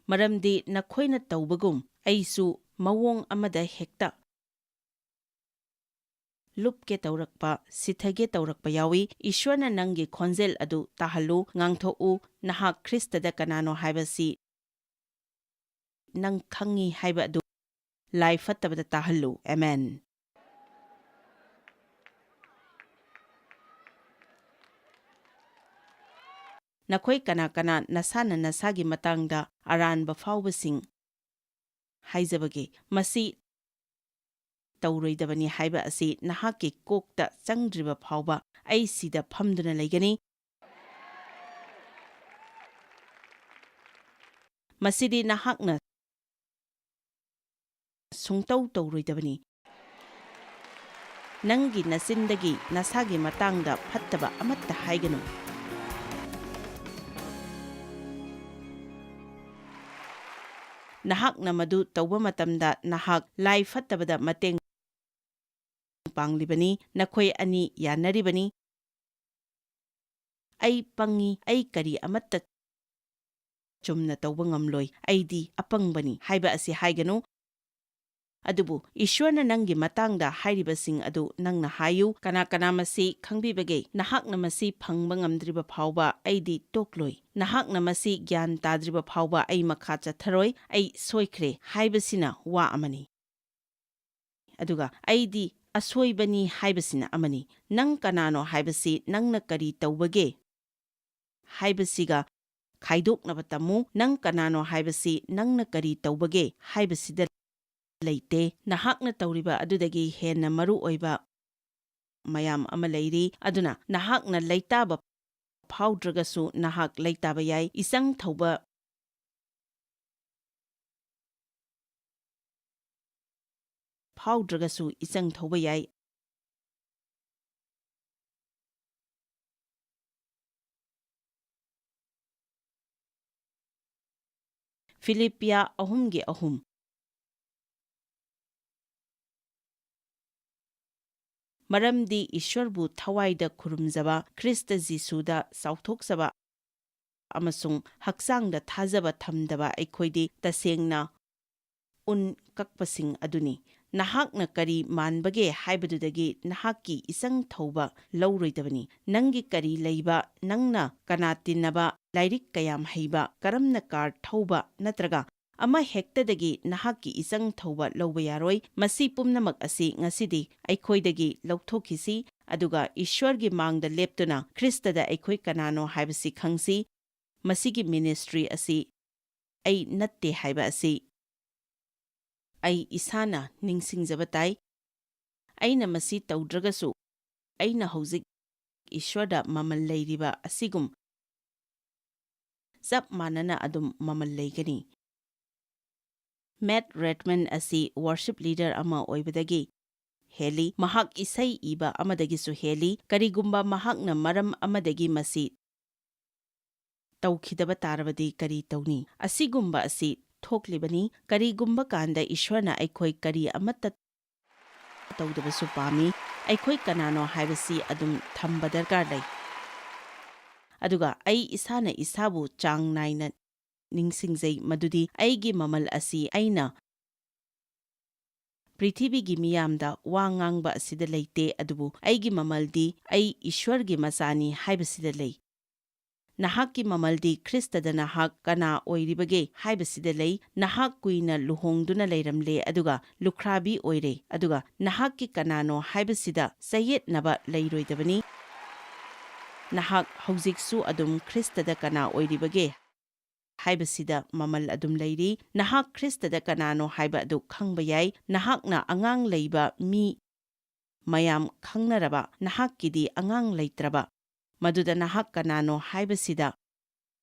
ꯃꯔꯝꯗꯤ ꯅꯈꯣꯏꯅ ꯇꯧꯕꯒꯨꯝ ꯑꯩꯁꯨ ꯃꯑꯣꯡ ꯑꯃꯗ ꯍꯦꯛꯇ ꯂꯨꯞꯀꯦ ꯇꯧꯔꯛꯄ, ꯁꯤꯊꯒꯦ ꯇꯧꯔꯛꯄ ꯌꯥꯎꯏ꯫ ꯏꯁ꯭ꯋꯔꯅ ꯅꯪꯒꯤ ꯈꯣꯟꯖꯦꯜ ꯑꯗꯨ ꯇꯥꯍꯜꯂꯨ, ꯉꯥꯡꯊꯣꯛꯎ꯫ ꯅꯍꯥꯛ ꯈ꯭ꯔꯤꯁꯇꯗ ꯀꯅꯥꯅꯣ ꯍꯥꯏꯕꯁꯤ ꯅꯪ ꯈꯪꯏ ꯍꯥꯏꯕ ꯑꯗꯨ ꯂꯥꯏ ꯐꯠꯇꯕꯗ ꯇꯥꯍꯜꯂꯨ꯫ ꯑꯦꯃꯦꯟ꯫ ꯅꯈꯣꯏ ꯀꯅꯥ ꯀꯅꯥ ꯅꯁꯥꯅ ꯅꯁꯥꯒꯤ ꯃꯇꯥꯡꯗ ꯑꯔꯥꯟꯕ ꯐꯥꯎꯕꯁꯤꯡ ꯍꯥꯏꯖꯕꯒꯦ? ꯃꯁꯤ ꯇꯧꯔꯣꯏꯗꯕꯅꯤ ꯍꯥꯏꯕ ꯑꯁꯤ ꯅꯍꯥꯛꯀꯤ ꯀꯣꯛꯇ ꯆꯪꯗ꯭ꯔꯤꯕ ꯐꯥꯎꯕ ꯑꯩ ꯁꯤꯗ ꯐꯝꯗꯨꯅ ꯂꯩꯒꯅꯤ꯫ ꯃꯁꯤꯗꯤ ꯅꯍꯥꯛꯅ ꯁꯨꯡꯇꯧ ꯇꯧꯔꯣꯏꯗꯕꯅꯤ꯫ ꯅꯪꯒꯤ ꯅꯆꯤꯟꯗꯒꯤ ꯅꯁꯥꯒꯤ ꯃꯇꯥꯡꯗ ꯐꯠꯇꯕ ꯑꯃꯠꯇ ꯍꯥꯏꯒꯅꯨ꯫ ꯅꯍꯥꯛꯅ ꯃꯗꯨ ꯇꯧꯕ ꯃꯇꯝꯗ ꯅꯍꯥꯛ ꯂꯥꯏ ꯐꯠꯇꯕꯗ ꯃꯇꯦꯡ ꯄꯥꯡꯂꯤꯕꯅꯤ꯫ ꯅꯈꯣꯏ ꯑꯅꯤ ꯌꯥꯅꯔꯤꯕꯅꯤ꯫ "ꯑꯩ ꯄꯪꯉꯤ, ꯑꯩ ꯀꯔꯤ ꯑꯃꯠꯇ ꯆꯨꯝꯅ ꯇꯧꯕ ꯉꯝꯂꯣꯏ, ꯑꯩꯗꯤ ꯑꯄꯪꯕꯅꯤ" ꯍꯥꯏꯕ ꯑꯁꯤ ꯍꯥꯏꯒꯅꯨ꯫ ꯑꯗꯨꯕꯨ ꯏꯁ꯭ꯋꯔꯅ ꯅꯪꯒꯤ ꯃꯇꯥꯡꯗ ꯍꯥꯏꯔꯤꯕꯁꯤꯡ ꯑꯗꯨ ꯅꯪꯅ ꯍꯥꯏꯌꯨ꯫ ꯀꯅꯥ ꯀꯅꯥ ꯃꯁꯤ ꯈꯪꯕꯤꯕꯒꯦ? ꯅꯍꯥꯛꯅ ꯃꯁꯤ ꯐꯪꯕ ꯉꯝꯗ꯭ꯔꯤꯕ ꯐꯥꯎꯕ ꯑꯩꯗꯤ ꯇꯣꯛꯂꯣꯏ꯫ ꯅꯍꯥꯛꯅ ꯃꯁꯤ ꯒ꯭ꯌꯥꯟ ꯇꯥꯗ꯭ꯔꯤꯕ ꯐꯥꯎꯕ ꯑꯩ ꯃꯈꯥ ꯆꯠꯊꯔꯣꯏ꯫ "ꯑꯩ ꯁꯣꯏꯈ꯭ꯔꯦ" ꯍꯥꯏꯕꯁꯤꯅ ꯋꯥ ꯑꯃꯅꯤ꯫ ꯑꯗꯨꯒ "ꯑꯩꯗꯤ ꯑꯁꯣꯏꯕꯅꯤ" ꯍꯥꯏꯕꯁꯤꯅ ꯑꯃꯅꯤ꯫ "ꯅꯪ ꯀꯅꯥꯅꯣ ꯍꯥꯏꯕꯁꯤ ꯅꯪꯅ ꯀꯔꯤ ꯇꯧꯕꯒꯦ?" ꯍꯥꯏꯕꯁꯤꯒ ꯈꯥꯏꯗꯣꯛꯅꯕ ꯇꯝꯃꯨ꯫ "ꯅꯪ ꯀꯅꯥꯅꯣ ꯍꯥꯏꯕꯁꯤ ꯅꯪꯅ ꯀꯔꯤ ꯇꯧꯕꯒꯦ?" ꯍꯥꯏꯕꯁꯤꯗ ꯂꯩꯇꯦ꯫ ꯅꯍꯥꯛꯅ ꯇꯧꯔꯤꯕ ꯑꯗꯨꯗꯒꯤ ꯍꯦꯟꯅ ꯃꯔꯨ ꯑꯣꯏꯕ ꯃꯌꯥꯝ ꯑꯃ ꯂꯩꯔꯤ꯫ ꯑꯗꯨꯅ ꯅꯍꯥꯛꯅ ꯂꯩꯇꯥꯕ ꯐꯥꯎꯗ꯭ꯔꯒꯁꯨ ꯅꯍꯥꯛ ꯂꯩꯇꯥꯕ ꯌꯥꯏ꯫ ꯏꯆꯪ ꯊꯧꯕ ꯐꯥꯎꯗ꯭ꯔꯒꯁꯨ ꯏꯆꯪ ꯊꯧꯕ ꯌꯥꯏ꯫ ꯐꯤꯂꯤꯞꯄꯤꯌꯥ ꯑꯍꯨꯝꯒꯤ ꯑꯍꯨꯝ꯫ ꯃꯔꯝꯗꯤ ꯏꯁ꯭ꯋꯔꯕꯨ ꯊꯋꯥꯏꯗ ꯈꯨꯔꯨꯝꯖꯕ, ꯈ꯭ꯔꯤꯁꯇ ꯖꯤꯁꯨꯗ ꯆꯥꯎꯊꯣꯛꯆꯕ ꯑꯃꯁꯨꯡ ꯍꯛꯆꯥꯡꯗ ꯊꯥꯖꯕ ꯊꯝꯗꯕ ꯑꯩꯈꯣꯏꯗꯤ ꯇꯁꯦꯡꯅ ꯎꯟ ꯀꯛꯄꯁꯤꯡ ꯑꯗꯨꯅꯤ꯫ ꯅꯍꯥꯛꯅ ꯀꯔꯤ ꯃꯥꯟꯕꯒꯦ ꯍꯥꯏꯕꯗꯨꯗꯒꯤ ꯅꯍꯥꯛꯀꯤ ꯏꯆꯪ ꯊꯧꯕ ꯂꯧꯔꯣꯏꯗꯕꯅꯤ꯫ ꯅꯪꯒꯤ ꯀꯔꯤ ꯂꯩꯕ, ꯅꯪꯅ ꯀꯅꯥ ꯇꯤꯟꯅꯕ, ꯂꯥꯏꯔꯤꯛ ꯀꯌꯥꯝ ꯍꯩꯕ, ꯀꯔꯝꯅ ꯀꯥꯔ ꯊꯧꯕ ꯅꯠꯇ꯭ꯔꯒ ꯑꯃ ꯍꯦꯛꯇꯗꯒꯤ ꯅꯍꯥꯛꯀꯤ ꯏꯆꯪ ꯊꯧꯕ ꯂꯧꯕ ꯌꯥꯔꯣꯏ꯫ ꯃꯁꯤ ꯄꯨꯝꯅꯃꯛ ꯑꯁꯤ ꯉꯁꯤꯗꯤ ꯑꯩꯈꯣꯏꯗꯒꯤ ꯂꯧꯊꯣꯛꯈꯤꯁꯤ, ꯑꯗꯨꯒ ꯏꯁ꯭ꯋꯔꯒꯤ ꯃꯥꯡꯗ ꯂꯦꯞꯇꯨꯅ ꯈ꯭ꯔꯤꯁꯇꯗ ꯑꯩꯈꯣꯏ ꯀꯅꯥꯅꯣ ꯍꯥꯏꯕꯁꯤ ꯈꯪꯁꯤ꯫ ꯃꯁꯤꯒꯤ ꯃꯤꯅꯤꯁꯇ꯭ꯔꯤ ꯑꯁꯤ ꯑꯩ ꯅꯠꯇꯦ ꯍꯥꯏꯕ ꯑꯁꯤ ꯑꯩ ꯏꯁꯥꯅ ꯅꯤꯡꯁꯤꯡꯖꯕ ꯇꯥꯏ꯫ ꯑꯩꯅ ꯃꯁꯤ ꯇꯧꯗ꯭ꯔꯒꯁꯨ, ꯑꯩꯅ ꯍꯧꯖꯤꯛ ꯏꯁ꯭ꯋꯔꯗ ꯃꯃꯜ ꯂꯩꯔꯤꯕ ꯑꯁꯤꯒꯨꯝ ꯆꯞ ꯃꯥꯟꯅꯅ ꯑꯗꯨꯝ ꯃꯃꯜ ꯂꯩꯒꯅꯤ꯫ ꯃꯦꯠ ꯔꯦꯗꯃꯟ ꯑꯁꯤ ꯋꯥꯔꯁꯤꯞ ꯂꯤꯗꯔ ꯑꯃ ꯑꯣꯏꯕꯗꯒꯤ ꯍꯦꯜꯂꯤ, ꯃꯍꯥꯛ ꯏꯁꯩ ꯏꯕ ꯑꯃꯗꯒꯤꯁꯨ ꯍꯦꯜꯂꯤ꯫ ꯀꯔꯤꯒꯨꯝꯕ ꯃꯍꯥꯛꯅ ꯃꯔꯝ ꯑꯃꯗꯒꯤ ꯃꯁꯤ ꯇꯧꯈꯤꯗꯕ ꯇꯥꯔꯕꯗꯤ ꯀꯔꯤ ꯇꯧꯅꯤ? ꯑꯁꯤꯒꯨꯝꯕ ꯑꯁꯤ ꯊꯣꯛꯂꯤꯕꯅꯤ꯫ ꯀꯔꯤꯒꯨꯝꯕ ꯀꯥꯟꯗ ꯏꯁ꯭ꯋꯔꯅ ꯑꯩꯈꯣꯏ ꯀꯔꯤ ꯑꯃꯠꯇ ꯇꯧꯗꯕꯁꯨ ꯄꯥꯝꯃꯤ꯫ ꯑꯩꯈꯣꯏ ꯀꯅꯥꯅꯣ ꯍꯥꯏꯕꯁꯤ ꯑꯗꯨꯝ ꯊꯝꯕ ꯗꯔꯀꯥꯔ ꯂꯩ꯫ ꯑꯗꯨꯒ ꯑꯩ ꯏꯁꯥꯅ ꯏꯁꯥꯕꯨ ꯆꯥꯡ ꯅꯥꯏꯅ ꯅꯤꯡꯁꯤꯡꯖꯩ ꯃꯗꯨꯗꯤ ꯑꯩꯒꯤ ꯃꯃꯜ ꯑꯁꯤ ꯑꯩꯅ ꯄ꯭ꯔꯤꯊꯤꯕꯤꯒꯤ ꯃꯤꯌꯥꯝꯗ ꯋꯥ ꯉꯥꯡꯕ ꯑꯁꯤꯗ ꯂꯩꯇꯦ, ꯑꯗꯨꯕꯨ ꯑꯩꯒꯤ ꯃꯃꯜꯗꯤ ꯑꯩ ꯏꯁ꯭ꯋꯔꯒꯤ ꯃꯆꯥꯅꯤ ꯍꯥꯏꯕꯁꯤꯗ ꯂꯩ꯫ ꯅꯍꯥꯛꯀꯤ ꯃꯃꯜꯗꯤ ꯈ꯭ꯔꯤꯁꯇꯗ ꯅꯍꯥꯛ ꯀꯅꯥ ꯑꯣꯏꯔꯤꯕꯒꯦ ꯍꯥꯏꯕꯁꯤꯗ ꯂꯩ꯫ ꯅꯍꯥꯛ ꯀꯨꯏꯅ ꯂꯨꯍꯣꯡꯗꯨꯅ ꯂꯩꯔꯝꯂꯦ ꯑꯗꯨꯒ ꯂꯨꯈ꯭ꯔꯥꯕꯤ ꯑꯣꯏꯔꯦ, ꯑꯗꯨꯒ ꯅꯍꯥꯛꯀꯤ ꯀꯅꯥꯅꯣ ꯍꯥꯏꯕꯁꯤꯗ ꯆꯌꯦꯠꯅꯕ ꯂꯩꯔꯣꯏꯗꯕꯅꯤ꯫ ꯅꯍꯥꯛ ꯍꯧꯖꯤꯛꯁꯨ ꯑꯗꯨꯝ ꯈ꯭ꯔꯤꯁꯇꯗ ꯀꯅꯥ ꯑꯣꯏꯔꯤꯕꯒꯦ ꯍꯥꯏꯕꯁꯤꯗ ꯃꯃꯜ ꯑꯗꯨꯝ ꯂꯩꯔꯤ꯫ ꯅꯍꯥꯛ ꯈ꯭ꯔꯤꯁꯇꯗ ꯀꯅꯥꯅꯣ ꯍꯥꯏꯕ ꯑꯗꯨ ꯈꯪꯕ ꯌꯥꯏ꯫ ꯅꯍꯥꯛꯅ ꯑꯉꯥꯡ ꯂꯩꯕ ꯃꯤ ꯃꯌꯥꯝ ꯈꯪꯅꯔꯕ, ꯅꯍꯥꯛꯀꯤꯗꯤ ꯑꯉꯥꯡ ꯂꯩꯇ꯭ꯔꯕ, ꯃꯗꯨꯗ ꯅꯍꯥꯛ ꯀꯅꯥꯅꯣ ꯍꯥꯏꯕꯁꯤꯗ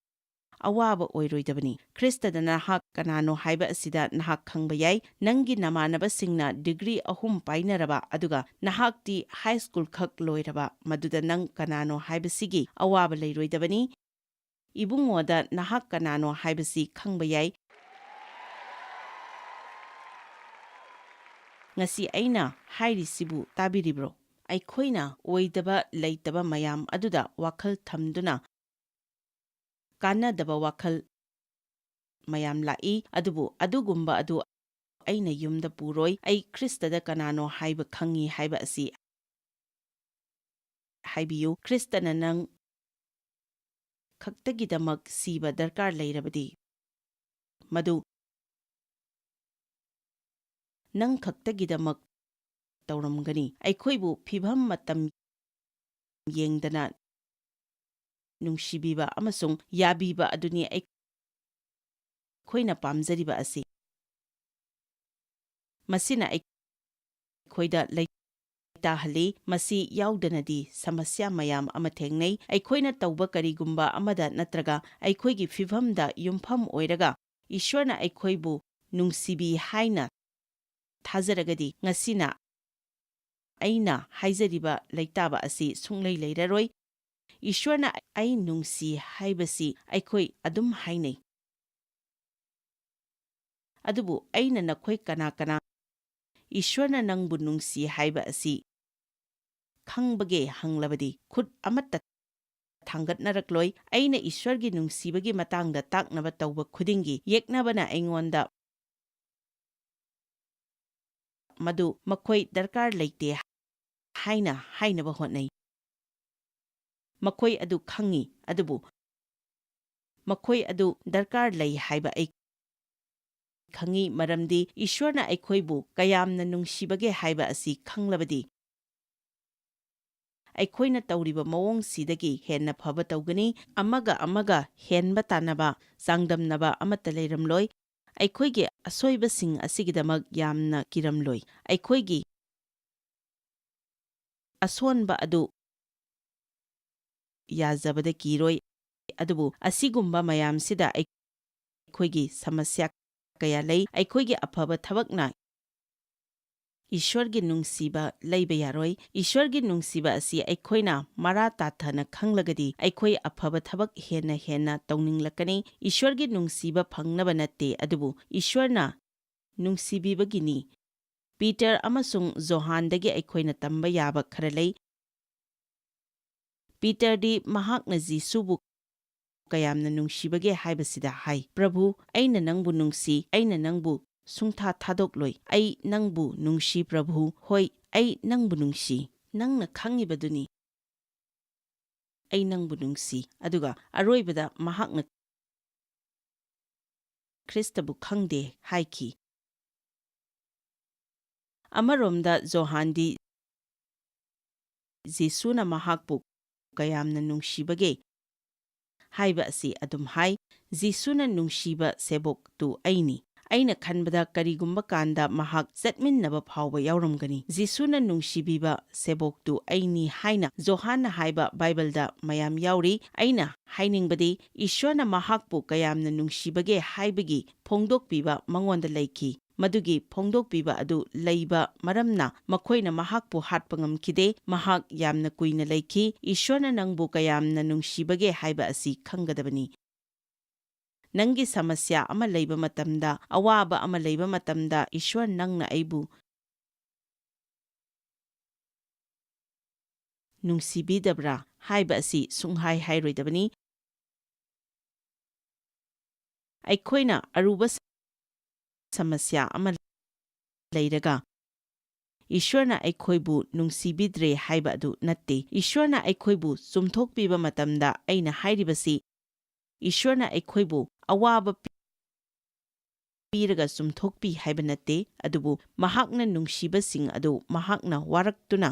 ꯑꯋꯥꯕ ꯑꯣꯏꯔꯣꯏꯗꯕꯅꯤ꯫ ꯈ꯭ꯔꯤꯁꯇꯗ ꯅꯍꯥꯛ ꯀꯅꯥꯅꯣ ꯍꯥꯏꯕ ꯑꯁꯤꯗ ꯅꯍꯥꯛ ꯈꯪꯕ ꯌꯥꯏ꯫ ꯅꯪꯒꯤ ꯅꯃꯥꯟꯅꯕꯁꯤꯡꯅ ꯗꯤꯒ꯭ꯔꯤ ꯑꯍꯨꯝ ꯄꯥꯏꯅꯔꯕ, ꯑꯗꯨꯒ ꯅꯍꯥꯛꯇꯤ ꯍꯥꯏ ꯁ꯭ꯀꯨꯜ ꯈꯛ ꯂꯣꯏꯔꯕ, ꯃꯗꯨꯗ ꯅꯪ ꯀꯅꯥꯅꯣ ꯍꯥꯏꯕꯁꯤꯒꯤ ꯑꯋꯥꯕ ꯂꯩꯔꯣꯏꯗꯕꯅꯤ꯫ ꯏꯕꯨꯡꯉꯣꯗ ꯅꯍꯥꯛ ꯀꯅꯥꯅꯣ ꯍꯥꯏꯕꯁꯤ ꯈꯪꯕ ꯌꯥꯏ꯫ ꯉꯁꯤ ꯑꯩꯅ ꯍꯥꯏꯔꯤꯁꯤꯕꯨ ꯇꯥꯕꯤꯔꯤꯕ꯭ꯔꯣ? ꯑꯩꯈꯣꯏꯅ ꯑꯣꯏꯗꯕ ꯂꯩꯇꯕ ꯃꯌꯥꯝ ꯑꯗꯨꯗ ꯋꯥꯈꯜ ꯊꯝꯗꯨꯅ ꯀꯥꯟꯅꯗꯕ ꯋꯥꯈꯜ ꯃꯌꯥꯝ ꯂꯥꯛꯏ, ꯑꯗꯨꯕꯨ ꯑꯗꯨꯒꯨꯝꯕ ꯑꯗꯨ ꯑꯩꯅ ꯌꯨꯝꯗ ꯄꯨꯔꯣꯏ꯫ ꯑꯩ ꯈ꯭ꯔꯤꯁꯇꯗ ꯀꯅꯥꯅꯣ ꯍꯥꯏꯕ ꯈꯪꯏ ꯍꯥꯏꯕ ꯑꯁꯤ ꯍꯥꯏꯕꯤꯌꯨ꯫ ꯈ꯭ꯔꯤꯁꯇꯅ ꯅꯪ ꯈꯛꯇꯒꯤꯗꯃꯛ ꯁꯤꯕ ꯗꯔꯀꯥꯔ ꯂꯩꯔꯕꯗꯤ, ꯃꯗꯨ ꯅꯪ ꯈꯛꯇꯒꯤꯗꯃꯛ ꯇꯧꯔꯝꯒꯅꯤ꯫ ꯑꯩꯈꯣꯏꯕꯨ ꯐꯤꯚꯝ ꯃꯇꯝ ꯌꯦꯡꯗꯅ ꯅꯨꯡꯁꯤꯕꯤꯕ ꯑꯃꯁꯨꯡ ꯌꯥꯕꯤꯕ ꯑꯗꯨꯅꯤ ꯑꯩꯈꯣꯏꯅ ꯄꯥꯝꯖꯔꯤꯕ ꯑꯁꯤ꯫ ꯃꯁꯤꯅ ꯑꯩꯈꯣꯏꯗ ꯂꯩꯇꯥꯍꯜꯂꯤ꯫ ꯃꯁꯤ ꯌꯥꯎꯗꯅꯗꯤ ꯁꯃꯁ꯭ꯌꯥ ꯃꯌꯥꯝ ꯑꯃ ꯊꯦꯡꯅꯩ꯫ ꯑꯩꯈꯣꯏꯅ ꯇꯧꯕ ꯀꯔꯤꯒꯨꯝꯕ ꯑꯃꯗ ꯅꯠꯇ꯭ꯔꯒ ꯑꯩꯈꯣꯏꯒꯤ ꯐꯤꯚꯝꯗ ꯌꯨꯝꯐꯝ ꯑꯣꯏꯔꯒ ꯏꯁ꯭ꯋꯔꯅ ꯑꯩꯈꯣꯏꯕꯨ ꯅꯨꯡꯁꯤꯕꯤ ꯍꯥꯏꯅ ꯊꯥꯖꯔꯒꯗꯤ, ꯉꯁꯤꯅ ꯑꯩꯅ ꯍꯥꯏꯖꯔꯤꯕ ꯂꯩꯇꯥꯕ ꯑꯁꯤ ꯁꯨꯡꯂꯩ ꯂꯩꯔꯔꯣꯏ꯫ ꯏꯁ꯭ꯋꯔꯅ "ꯑꯩ ꯅꯨꯡꯁꯤ" ꯍꯥꯏꯕꯁꯤ ꯑꯩꯈꯣꯏ ꯑꯗꯨꯝ ꯍꯥꯏꯅꯩ꯫ ꯑꯗꯨꯕꯨ ꯑꯩꯅ ꯅꯈꯣꯏ ꯀꯅꯥ ꯀꯅꯥ ꯏꯁ꯭ꯋꯔꯅ ꯅꯪꯕꯨ ꯅꯨꯡꯁꯤ ꯍꯥꯏꯕ ꯑꯁꯤ ꯈꯪꯕꯒꯦ ꯍꯪꯂꯕꯗꯤ ꯈꯨꯠ ꯑꯃꯠꯇ ꯊꯥꯡꯒꯠꯅꯔꯛꯂꯣꯏ꯫ ꯑꯩꯅ ꯏꯁ꯭ꯋꯔꯒꯤ ꯅꯨꯡꯁꯤꯕꯒꯤ ꯃꯇꯥꯡꯗ ꯇꯥꯛꯅꯕ ꯇꯧꯕ ꯈꯨꯗꯤꯡꯒꯤ ꯌꯦꯛꯅꯕꯅ ꯑꯩꯉꯣꯟꯗ ꯃꯗꯨ ꯃꯈꯣꯏ ꯗꯔꯀꯥꯔ ꯂꯩꯇꯦ ꯍꯥꯏꯅ ꯍꯥꯏꯅꯕ ꯍꯣꯠꯅꯩ꯫ ꯃꯈꯣꯏ ꯑꯗꯨ ꯈꯪꯏ, ꯑꯗꯨꯕꯨ ꯃꯈꯣꯏ ꯑꯗꯨ ꯗꯔꯀꯥꯔ ꯂꯩ ꯍꯥꯏꯕ ꯑꯩ ꯈꯪꯏ, ꯃꯔꯝꯗꯤ ꯏꯁ꯭ꯋꯔꯅ ꯑꯩꯈꯣꯏꯕꯨ ꯀꯌꯥꯝꯅ ꯅꯨꯡꯁꯤꯕꯒꯦ ꯍꯥꯏꯕ ꯑꯁꯤ ꯈꯪꯂꯕꯗꯤ, ꯑꯩꯈꯣꯏꯅ ꯇꯧꯔꯤꯕ ꯃꯑꯣꯡꯁꯤꯗꯒꯤ ꯍꯦꯟꯅ ꯐꯕ ꯇꯧꯒꯅꯤ, ꯑꯃꯒ ꯑꯃꯒ ꯍꯦꯟꯕ ꯇꯥꯟꯅꯕ, ꯆꯥꯡꯗꯝꯅꯕ ꯑꯃꯠꯇ ꯂꯩꯔꯝꯂꯣꯏ, ꯑꯩꯈꯣꯏꯒꯤ ꯑꯁꯣꯏꯕꯁꯤꯡ ꯑꯁꯤꯒꯤꯗꯃꯛ ꯌꯥꯝꯅ ꯀꯤꯔꯝꯂꯣꯏ꯫ ꯑꯩꯈꯣꯏꯒꯤ ꯑꯁꯣꯟꯕ ꯑꯗꯨ ꯌꯥꯖꯕꯗ ꯀꯤꯔꯣꯏ, ꯑꯗꯨꯕꯨ ꯑꯁꯤꯒꯨꯝꯕ ꯃꯌꯥꯝꯁꯤꯗ ꯑꯩꯈꯣꯏꯒꯤ ꯁꯃꯁ꯭ꯌꯥ ꯀꯌꯥ ꯂꯩ꯫ ꯑꯩꯈꯣꯏꯒꯤ ꯑꯐꯕ ꯊꯕꯛꯅ ꯏꯁ꯭ꯋꯔꯒꯤ ꯅꯨꯡꯁꯤꯕ ꯂꯩꯕ ꯌꯥꯔꯣꯏ꯫ ꯏꯁ꯭ꯋꯔꯒꯤ ꯅꯨꯡꯁꯤꯕ ꯑꯁꯤ ꯑꯩꯈꯣꯏꯅ ꯃꯔꯥ ꯇꯥꯊꯅ ꯈꯪꯂꯒꯗꯤ, ꯑꯩꯈꯣꯏ ꯑꯐꯕ ꯊꯕꯛ ꯍꯦꯟꯅ ꯍꯦꯟꯅ ꯇꯧꯅꯤꯡꯂꯛꯀꯅꯤ꯫ ꯏꯁ꯭ꯋꯔꯒꯤ ꯅꯨꯡꯁꯤꯕ ꯐꯪꯅꯕ ꯅꯠꯇꯦ, ꯑꯗꯨꯕꯨ ꯏꯁ꯭ꯋꯔꯅ ꯅꯨꯡꯁꯤꯕꯤꯕꯒꯤꯅꯤ꯫ ꯄꯤꯇꯔ ꯑꯃꯁꯨꯡ ꯖꯣꯍꯥꯟꯗꯒꯤ ꯑꯩꯈꯣꯏꯅ ꯇꯝꯕ ꯌꯥꯕ ꯈꯔ ꯂꯩ꯫ ꯄꯤꯇꯔꯗꯤ ꯃꯍꯥꯛꯅ ꯖꯤꯁꯨꯕꯨ ꯀꯌꯥꯝꯅ ꯅꯨꯡꯁꯤꯕꯒꯦ ꯍꯥꯏꯕꯁꯤꯗ ꯍꯥꯏ, "ꯄ꯭ꯔꯚꯨ, ꯑꯩꯅ ꯅꯪꯕꯨ ꯅꯨꯡꯁꯤ, ꯑꯩꯅ ꯅꯪꯕꯨ ꯁꯨꯡꯊꯥ ꯊꯥꯗꯣꯛꯂꯣꯏ꯫ ꯑꯩ ꯅꯪꯕꯨ ꯅꯨꯡꯁꯤ, ꯄ꯭ꯔꯚꯨ꯫ ꯍꯣꯏ, ꯑꯩ ꯅꯪꯕꯨ ꯅꯨꯡꯁꯤ꯫ ꯅꯪꯅ ꯈꯪꯉꯤꯕꯗꯨꯅꯤ ꯑꯩ ꯅꯪꯕꯨ ꯅꯨꯡꯁꯤ"꯫ ꯑꯗꯨꯒ ꯑꯔꯣꯏꯕꯗ ꯃꯍꯥꯛꯅ ꯈ꯭ꯔꯤꯁꯇꯕꯨ ꯈꯪꯗꯦ ꯍꯥꯏꯈꯤ꯫ ꯑꯃꯔꯣꯝꯗ ꯖꯣꯍꯥꯟꯗꯤ ꯖꯤꯁꯨꯅ ꯃꯍꯥꯛꯄꯨ ꯀꯌꯥꯝꯅ ꯅꯨꯡꯁꯤꯕꯒꯦ ꯍꯥꯏꯕ ꯑꯁꯤ ꯑꯗꯨꯝ ꯍꯥꯏ, "ꯖꯤꯁꯨꯅ ꯅꯨꯡꯁꯤꯕ ꯁꯦꯕꯣꯛꯇꯨ ꯑꯩꯅꯤ"꯫ ꯑꯩꯅ ꯈꯟꯕꯗ ꯀꯔꯤꯒꯨꯝꯕ ꯀꯥꯟꯗ ꯃꯍꯥꯛ ꯆꯠꯃꯤꯟꯅꯕ ꯐꯥꯎꯕ ꯌꯥꯎꯔꯝꯒꯅꯤ꯫ "ꯖꯤꯁꯨꯅ ꯅꯨꯡꯁꯤꯕꯤꯕ ꯁꯦꯕꯣꯛꯇꯨ ꯑꯩꯅꯤ" ꯍꯥꯏꯅ ꯖꯣꯍꯥꯟꯅ ꯍꯥꯏꯕ ꯕꯥꯏꯕꯜꯗ ꯃꯌꯥꯝ ꯌꯥꯎꯔꯤ꯫ ꯑꯩꯅ ꯍꯥꯏꯅꯤꯡꯕꯗꯤ, ꯏꯁ꯭ꯋꯔꯅ ꯃꯍꯥꯛꯄꯨ ꯀꯌꯥꯝꯅ ꯅꯨꯡꯁꯤꯕꯒꯦ ꯍꯥꯏꯕꯒꯤ ꯐꯣꯡꯗꯣꯛꯄꯤꯕ ꯃꯉꯣꯟꯗ ꯂꯩꯈꯤ꯫ ꯃꯗꯨꯒꯤ ꯐꯣꯡꯗꯣꯛꯄꯤꯕ ꯑꯗꯨ ꯂꯩꯕ ꯃꯔꯝꯅ ꯃꯈꯣꯏꯅ ꯃꯍꯥꯛꯄꯨ ꯍꯥꯠꯄ ꯉꯝꯈꯤꯗꯦ꯫ ꯃꯍꯥꯛ ꯌꯥꯝꯅ ꯀꯨꯏꯅ ꯂꯩꯈꯤ꯫ ꯏꯁ꯭ꯋꯔꯅ ꯅꯪꯕꯨ ꯀꯌꯥꯝꯅ ꯅꯨꯡꯁꯤꯕꯒꯦ ꯍꯥꯏꯕ ꯑꯁꯤ ꯈꯪꯒꯗꯕꯅꯤ꯫ ꯅꯪꯒꯤ ꯁꯃꯁ꯭ꯌꯥ ꯑꯃ ꯂꯩꯕ ꯃꯇꯝꯗ, ꯑꯋꯥꯕ ꯑꯃ ꯂꯩꯕ ꯃꯇꯝꯗ, "ꯏꯁ꯭ꯋꯔ, ꯅꯪꯅ ꯑꯩꯕꯨ ꯅꯨꯡꯁꯤꯕꯤꯗꯕ꯭ꯔꯥ?" ꯍꯥꯏꯕ ꯑꯁꯤ ꯁꯨꯡꯍꯥꯏ ꯍꯥꯏꯔꯣꯏꯗꯕꯅꯤ꯫ ꯑꯩꯈꯣꯏꯅ ꯑꯔꯨꯕ ꯁꯃꯁ꯭ꯌꯥ ꯑꯃ ꯂꯩꯔꯒ, ꯏꯁ꯭ꯋꯔꯅ ꯑꯩꯈꯣꯏꯕꯨ ꯅꯨꯡꯁꯤꯕꯤꯗ꯭ꯔꯦ ꯍꯥꯏꯕ ꯑꯗꯨ ꯅꯠꯇꯦ꯫ ꯏꯁ꯭ꯋꯔꯅ ꯑꯩꯈꯣꯏꯕꯨ ꯆꯨꯝꯊꯣꯛꯄꯤꯕ ꯃꯇꯝꯗ ꯑꯩꯅ ꯍꯥꯏꯔꯤꯕꯁꯤ, ꯏꯁ꯭ꯋꯔꯅ ꯑꯩꯈꯣꯏꯕꯨ ꯑꯋꯥꯕ ꯄꯤ-, ꯄꯤꯔꯒ ꯆꯨꯝꯊꯣꯛꯄꯤ ꯍꯥꯏꯕ ꯅꯠꯇꯦ, ꯑꯗꯨꯕꯨ ꯃꯍꯥꯛꯅ ꯅꯨꯡꯁꯤꯕꯁꯤꯡ ꯑꯗꯨ ꯃꯍꯥꯛꯅ ꯋꯥꯔꯛꯇꯨꯅ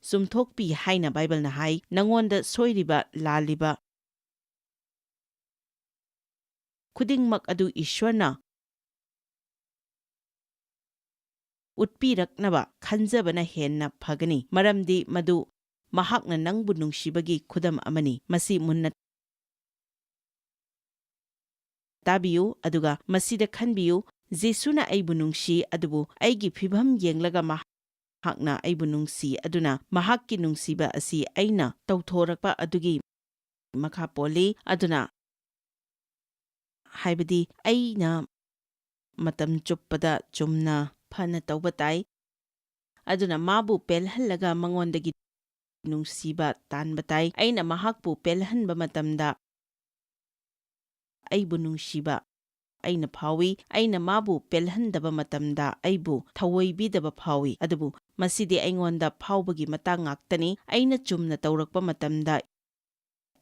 ꯆꯨꯝꯊꯣꯛꯄꯤ ꯍꯥꯏꯅ ꯕꯥꯏꯕꯜꯅ ꯍꯥꯏ꯫ ꯅꯉꯣꯟꯗ ꯁꯣꯏꯔꯤꯕ, ꯂꯥꯜꯂꯤꯕ ꯈꯨꯗꯤꯡꯃꯛ ꯑꯗꯨ ꯏꯁ꯭ꯋꯔꯅ ꯎꯠꯄꯤꯔꯛꯅꯕ ꯈꯟꯖꯕꯅ ꯍꯦꯟꯅ ꯐꯒꯅꯤ, ꯃꯔꯝꯗꯤ ꯃꯗꯨ ꯃꯍꯥꯛꯅ ꯅꯪꯕꯨ ꯅꯨꯡꯁꯤꯕꯒꯤ ꯈꯨꯗꯝ ꯑꯃꯅꯤ꯫ ꯃꯁꯤ ꯃꯨꯟꯅ ꯇꯥꯕꯤꯌꯨ, ꯑꯗꯨꯒ ꯃꯁꯤꯗ ꯈꯟꯕꯤꯌꯨ, "ꯖꯤꯁꯨꯅ ꯑꯩꯕꯨ ꯅꯨꯡꯁꯤ, ꯑꯗꯨꯕꯨ ꯑꯩꯒꯤ ꯐꯤꯚꯝ ꯌꯦꯡꯂꯒ ꯃꯍꯥꯛꯅ ꯑꯩꯕꯨ ꯅꯨꯡꯁꯤ, ꯑꯗꯨꯅ ꯃꯍꯥꯛꯀꯤ ꯅꯨꯡꯁꯤꯕ ꯑꯁꯤ ꯑꯩꯅ ꯇꯧꯊꯣꯔꯛꯄ ꯑꯗꯨꯒꯤ ꯃꯈꯥ ꯄꯣꯜꯂꯤ꯫ ꯑꯗꯨꯅ, ꯍꯥꯏꯕꯗꯤ ꯑꯩꯅ ꯃꯇꯝ ꯆꯨꯞꯄꯗ ꯆꯨꯝꯅ ꯐꯅ ꯇꯧꯕ ꯇꯥꯏ꯫ ꯑꯗꯨꯅ ꯃꯥꯕꯨ ꯄꯦꯜꯍꯜꯂꯒ ꯃꯉꯣꯟꯗꯒꯤ ꯅꯨꯡꯁꯤꯕ ꯇꯥꯟꯕ ꯇꯥꯏ꯫ ꯑꯩꯅ ꯃꯍꯥꯛꯄꯨ ꯄꯦꯜꯍꯟꯕ ꯃꯇꯝꯗ ꯑꯩꯕꯨ ꯅꯨꯡꯁꯤꯕ ꯑꯩꯅ ꯐꯥꯎꯏ꯫ ꯑꯩꯅ ꯃꯥꯕꯨ ꯄꯦꯜꯍꯟꯗꯕ ꯃꯇꯝꯗ ꯑꯩꯕꯨ ꯊꯑꯣꯏꯕꯤꯗꯕ ꯐꯥꯎꯏ꯫ ꯑꯗꯨꯕꯨ ꯃꯁꯤꯗꯤ ꯑꯩꯉꯣꯟꯗ ꯐꯥꯎꯕꯒꯤ ꯃꯇꯥꯡ ꯉꯥꯛꯇꯅꯤ꯫ ꯑꯩꯅ ꯆꯨꯝꯅ ꯇꯧꯔꯛꯄ ꯃꯇꯝꯗ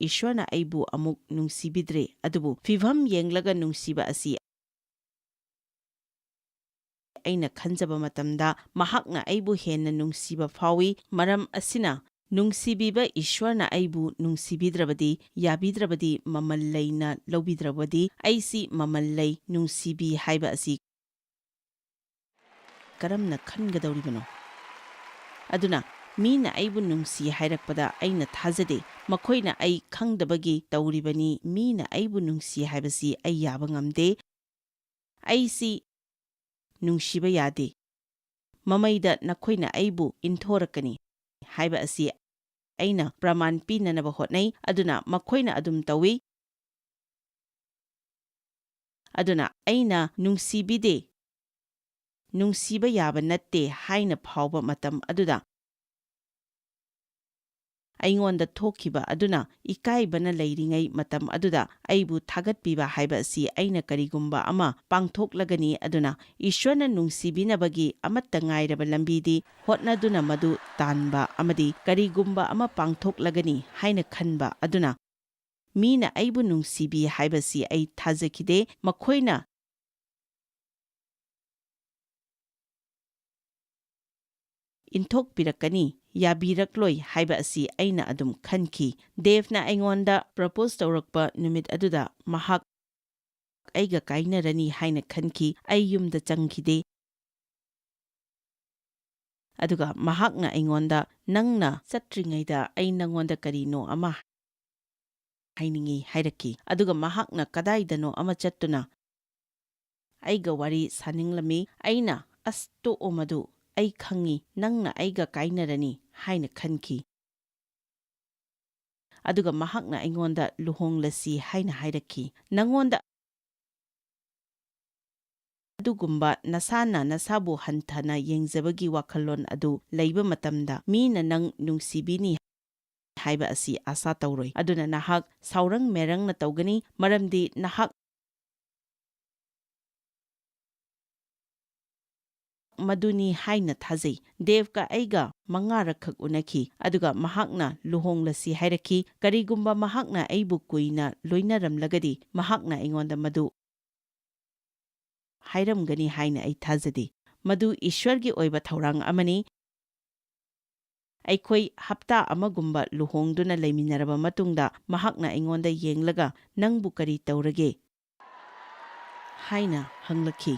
ꯏꯁ꯭ꯋꯔꯅ ꯑꯩꯕꯨ ꯑꯃꯨꯛ ꯅꯨꯡꯁꯤꯕꯤꯗ꯭ꯔꯦ, ꯑꯗꯨꯕꯨ ꯐꯤꯚꯝ ꯌꯦꯡꯂꯒ ꯅꯨꯡꯁꯤꯕ ꯑꯁꯤ ꯑꯩꯅ ꯈꯟꯖꯕ ꯃꯇꯝꯗ ꯃꯍꯥꯛꯅ ꯑꯩꯕꯨ ꯍꯦꯟꯅ ꯅꯨꯡꯁꯤꯕ ꯐꯥꯎꯏ꯫ ꯃꯔꯝ ꯑꯁꯤꯅ, ꯅꯨꯡꯁꯤꯕꯤꯕ ꯏꯁ꯭ꯋꯔꯅ ꯑꯩꯕꯨ ꯅꯨꯡꯁꯤꯕꯤꯗ꯭ꯔꯕꯗꯤ, ꯌꯥꯕꯤꯗ꯭ꯔꯕꯗꯤ, ꯃꯃꯜ ꯂꯩꯅ ꯂꯧꯕꯤꯗ꯭ꯔꯕꯗꯤ, ꯑꯩꯁꯤ ꯃꯃꯜ ꯂꯩ, ꯅꯨꯡꯁꯤꯕꯤ ꯍꯥꯏꯕ ꯑꯁꯤ ꯀꯔꯝꯅ ꯈꯟꯒꯗꯧꯔꯤꯕꯅꯣ? ꯑꯗꯨꯅ, ꯃꯤꯅ ꯑꯩꯕꯨ ꯅꯨꯡꯁꯤ ꯍꯥꯏꯔꯛꯄꯗ ꯑꯩꯅ ꯊꯥꯖꯗꯦ꯫ ꯃꯈꯣꯏꯅ ꯑꯩ ꯈꯪꯗꯕꯒꯤ ꯇꯧꯔꯤꯕꯅꯤ꯫ ꯃꯤꯅ ꯑꯩꯕꯨ ꯅꯨꯡꯁꯤ ꯍꯥꯏꯕꯁꯤ ꯑꯩ ꯌꯥꯕ ꯉꯝꯗꯦ꯫ ꯑꯩꯁꯤ ꯅꯨꯡꯁꯤꯕ ꯌꯥꯗꯦ꯫ ꯃꯃꯩꯗ ꯅꯈꯣꯏꯅ ꯑꯩꯕꯨ ꯏꯟꯊꯣꯔꯛꯀꯅꯤ ꯍꯥꯏꯕ ꯑꯁꯤ ꯑꯩꯅ ꯄ꯭ꯔꯃꯥꯟ ꯄꯤꯅꯅꯕ ꯍꯣꯠꯅꯩ, ꯑꯗꯨꯅ ꯃꯈꯣꯏꯅ ꯑꯗꯨꯝ ꯇꯧꯏ꯫ ꯑꯗꯨꯅ ꯑꯩꯅ ꯅꯨꯡꯁꯤꯕꯤꯗꯦ, ꯅꯨꯡꯁꯤꯕ ꯌꯥꯕ ꯅꯠꯇꯦ ꯍꯥꯏꯅ ꯐꯥꯎꯕ ꯃꯇꯝ ꯑꯗꯨꯗ, ꯑꯩꯉꯣꯟꯗ ꯊꯣꯛꯈꯤꯕ ꯑꯗꯨꯅ ꯏꯀꯥꯏꯕꯅ ꯂꯩꯔꯤꯉꯩ ꯃꯇꯝ ꯑꯗꯨꯗ ꯑꯩꯕꯨ ꯊꯥꯒꯠꯄꯤꯕ ꯍꯥꯏꯕ ꯑꯁꯤ ꯑꯩꯅ ꯀꯔꯤꯒꯨꯝꯕ ꯑꯃ ꯄꯥꯡꯊꯣꯛꯂꯒꯅꯤ, ꯑꯗꯨꯅ ꯏꯁ꯭ꯋꯔꯅ ꯅꯨꯡꯁꯤꯕꯤꯅꯕꯒꯤ ꯑꯃꯠꯇ ꯉꯥꯏꯔꯕ ꯂꯝꯕꯤꯗꯤ ꯍꯣꯠꯅꯗꯨꯅ ꯃꯗꯨ ꯇꯥꯟꯕ ꯑꯃꯗꯤ ꯀꯔꯤꯒꯨꯝꯕ ꯑꯃ ꯄꯥꯡꯊꯣꯛꯂꯒꯅꯤ ꯍꯥꯏꯅ ꯈꯟꯕ ꯑꯗꯨꯅ꯫ ꯃꯤꯅ ꯑꯩꯕꯨ ꯅꯨꯡꯁꯤꯕꯤ ꯍꯥꯏꯕꯁꯤ ꯑꯩ ꯊꯥꯖꯈꯤꯗꯦ꯫ ꯃꯈꯣꯏꯅ ꯏꯟꯊꯣꯛꯄꯤꯔꯛꯀꯅꯤ, ꯌꯥꯕꯤꯔꯛꯂꯣꯏ ꯍꯥꯏꯕ ꯑꯁꯤ ꯑꯩꯅ ꯑꯗꯨꯝ ꯈꯟꯈꯤ꯫ ꯗꯦꯚꯅ ꯑꯩꯉꯣꯟꯗ ꯄ꯭ꯔꯄꯣꯖ ꯇꯧꯔꯛꯄ ꯅꯨꯃꯤꯠ ꯑꯗꯨꯗ ꯃꯍꯥꯛ ꯑꯩꯒ ꯀꯥꯏꯅꯔꯅꯤ ꯍꯥꯏꯅ ꯈꯟꯈꯤ꯫ ꯑꯩ ꯌꯨꯝꯗ ꯆꯪꯈꯤꯗꯦ꯫ ꯑꯗꯨꯒ ꯃꯍꯥꯛꯅ ꯑꯩꯉꯣꯟꯗ, "ꯅꯪꯅ ꯆꯠꯇ꯭ꯔꯤꯉꯩꯗ ꯑꯩ ꯅꯪꯉꯣꯟꯗ ꯀꯔꯤꯅꯣ ꯑꯃ ꯍꯥꯏꯅꯤꯡꯏ" ꯍꯥꯏꯔꯛꯈꯤ꯫ ꯑꯗꯨꯒ ꯃꯍꯥꯛꯅ ꯀꯗꯥꯏꯗꯅꯣ ꯑꯃ ꯆꯠꯇꯨꯅ ꯑꯩꯒ ꯋꯥꯔꯤ ꯁꯥꯅꯤꯡꯂꯝꯃꯤ꯫ ꯑꯩꯅ, "ꯑꯁ, ꯇꯣꯛꯑꯣ ꯃꯗꯨ, ꯑꯩ ꯈꯪꯏ, ꯅꯪꯅ ꯑꯩꯒ ꯀꯥꯏꯅꯔꯅꯤ" ꯍꯥꯏꯅ ꯈꯟꯈꯤ꯫ ꯑꯗꯨꯒ ꯃꯍꯥꯛꯅ ꯑꯩꯉꯣꯟꯗ, "ꯂꯨꯍꯣꯡꯂꯁꯤ" ꯍꯥꯏꯅ ꯍꯥꯏꯔꯛꯈꯤ꯫ ꯅꯉꯣꯟꯗ ꯑꯗꯨꯒꯨꯝꯕ ꯅꯁꯥꯅ ꯅꯁꯥꯕꯨ ꯍꯟꯊꯅ ꯌꯦꯡꯖꯕꯒꯤ ꯋꯥꯈꯜꯂꯣꯟ ꯑꯗꯨ ꯂꯩꯕ ꯃꯇꯝꯗ, ꯃꯤꯅ ꯅꯪ ꯅꯨꯡꯁꯤꯕꯤꯅꯤ ꯍꯥꯏꯕ ꯑꯁꯤ ꯑꯥꯁꯥ ꯇꯧꯔꯣꯏ꯫ ꯑꯗꯨꯅ ꯅꯍꯥꯛ ꯁꯥꯎꯔꯪ ꯃꯦꯔꯪꯅ ꯇꯧꯒꯅꯤ, ꯃꯔꯝꯗꯤ ꯅꯍꯥꯛ ꯃꯗꯨꯅꯤ ꯍꯥꯏꯅ ꯊꯥꯖꯩ꯫ ꯗꯦꯚꯀ ꯑꯩꯒ ꯃꯉꯥꯔꯛꯈꯛ ꯎꯅꯈꯤ, ꯑꯗꯨꯒ ꯃꯍꯥꯛꯅ ꯂꯨꯍꯣꯡꯂꯁꯤ ꯍꯥꯏꯔꯛꯈꯤ꯫ ꯀꯔꯤꯒꯨꯝꯕ ꯃꯍꯥꯛꯅ ꯑꯩꯕꯨ ꯀꯨꯏꯅ ꯂꯣꯏꯅꯔꯝꯂꯒꯗꯤ, ꯃꯍꯥꯛꯅ ꯑꯩꯉꯣꯟꯗ ꯃꯗꯨ ꯍꯥꯏꯔꯝꯒꯅꯤ ꯍꯥꯏꯅ ꯑꯩ ꯊꯥꯖꯗꯦ꯫ ꯃꯗꯨ ꯏꯁ꯭ꯋꯔꯒꯤ ꯑꯣꯏꯕ ꯊꯧꯔꯥꯡ ꯑꯃꯅꯤ꯫ ꯑꯩꯈꯣꯏ ꯍꯞꯇꯥ ꯑꯃꯒꯨꯝꯕ ꯂꯨꯍꯣꯡꯗꯨꯅ ꯂꯩꯃꯤꯟꯅꯔꯕ ꯃꯇꯨꯡꯗ, ꯃꯍꯥꯛꯅ ꯑꯩꯉꯣꯟꯗ ꯌꯦꯡꯂꯒ, "ꯅꯪꯕꯨ ꯀꯔꯤ ꯇꯧꯔꯒꯦ?" ꯍꯥꯏꯅ ꯍꯪꯂꯛꯈꯤ꯫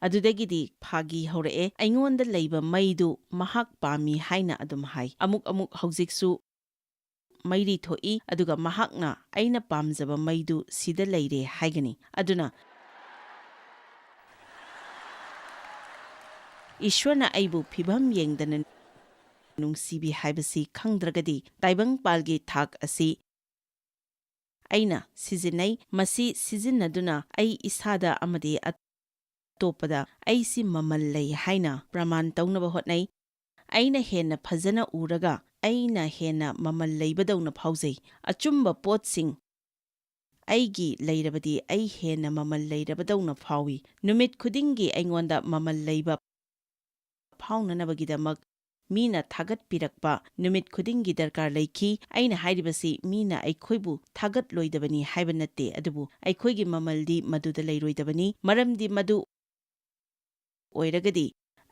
ꯑꯗꯨꯗꯒꯤꯗꯤ ꯐꯥꯒꯤ ꯍꯧꯔꯛꯑꯦ꯫ ꯑꯩꯉꯣꯟꯗ ꯂꯩꯕ ꯃꯩꯗꯨ ꯃꯍꯥꯛ ꯄꯥꯝꯃꯤ ꯍꯥꯏꯅ ꯑꯗꯨꯝ ꯍꯥꯏ꯫ ꯑꯃꯨꯛ ꯑꯃꯨꯛ ꯍꯧꯖꯤꯛꯁꯨ ꯃꯩꯔꯤ ꯊꯣꯛꯏ, ꯑꯗꯨꯒ ꯃꯍꯥꯛꯅ, "ꯑꯩꯅ ꯄꯥꯝꯖꯕ ꯃꯩꯗꯨ ꯁꯤꯗ ꯂꯩꯔꯦ" ꯍꯥꯏꯒꯅꯤ꯫ ꯑꯗꯨꯅ ꯏꯁ꯭ꯋꯔꯅ ꯑꯩꯕꯨ ꯐꯤꯚꯝ ꯌꯦꯡꯗꯅ ꯅꯨꯡꯁꯤꯕꯤ ꯍꯥꯏꯕꯁꯤ ꯈꯪꯗ꯭ꯔꯒꯗꯤ, ꯇꯥꯏꯕꯪꯄꯥꯜꯒꯤ ꯊꯥꯛ ꯑꯁꯤ ꯑꯩꯅ ꯁꯤꯖꯤꯟꯅꯩ꯫ ꯃꯁꯤ ꯁꯤꯖꯤꯟꯅꯗꯨꯅ ꯑꯩ ꯏꯁꯥꯗ ꯑꯃꯗꯤ ꯑꯇꯣꯞꯄꯗ ꯑꯩꯁꯤ ꯃꯃꯜ ꯂꯩ ꯍꯥꯏꯅ ꯄ꯭ꯔꯃꯥꯟ ꯇꯧꯅꯕ ꯍꯣꯠꯅꯩ꯫ ꯑꯩꯅ ꯍꯦꯟꯅ ꯐꯖꯅ ꯎꯔꯒ ꯑꯩꯅ ꯍꯦꯟꯅ ꯃꯃꯜ ꯂꯩꯕꯗꯧꯅ ꯐꯥꯎꯖꯩ꯫ ꯑꯆꯨꯝꯕ ꯄꯣꯠꯁꯤꯡ ꯑꯩꯒꯤ ꯂꯩꯔꯕꯗꯤ ꯑꯩ ꯍꯦꯟꯅ ꯃꯃꯜ ꯂꯩꯔꯕꯗꯧꯅ ꯐꯥꯎꯏ꯫ ꯅꯨꯃꯤꯠ ꯈꯨꯗꯤꯡꯒꯤ ꯑꯩꯉꯣꯟꯗ ꯃꯃꯜ ꯂꯩꯕ ꯐꯥꯎꯅꯅꯕꯒꯤꯗꯃꯛ ꯃꯤꯅ ꯊꯥꯒꯠꯄꯤꯔꯛꯄ ꯅꯨꯃꯤꯠ ꯈꯨꯗꯤꯡꯒꯤ ꯗꯔꯀꯥꯔ ꯂꯩꯈꯤ꯫ ꯑꯩꯅ ꯍꯥꯏꯔꯤꯕꯁꯤ ꯃꯤꯅ ꯑꯩꯈꯣꯏꯕꯨ ꯊꯥꯒꯠꯂꯣꯏꯗꯕꯅꯤ ꯍꯥꯏꯕ ꯅꯠꯇꯦ, ꯑꯗꯨꯕꯨ ꯑꯩꯈꯣꯏꯒꯤ ꯃꯃꯜꯗꯤ ꯃꯗꯨꯗ ꯂꯩꯔꯣꯏꯗꯕꯅꯤ, ꯃꯔꯝꯗꯤ ꯃꯗꯨ ꯑꯣꯏꯔꯒꯗꯤ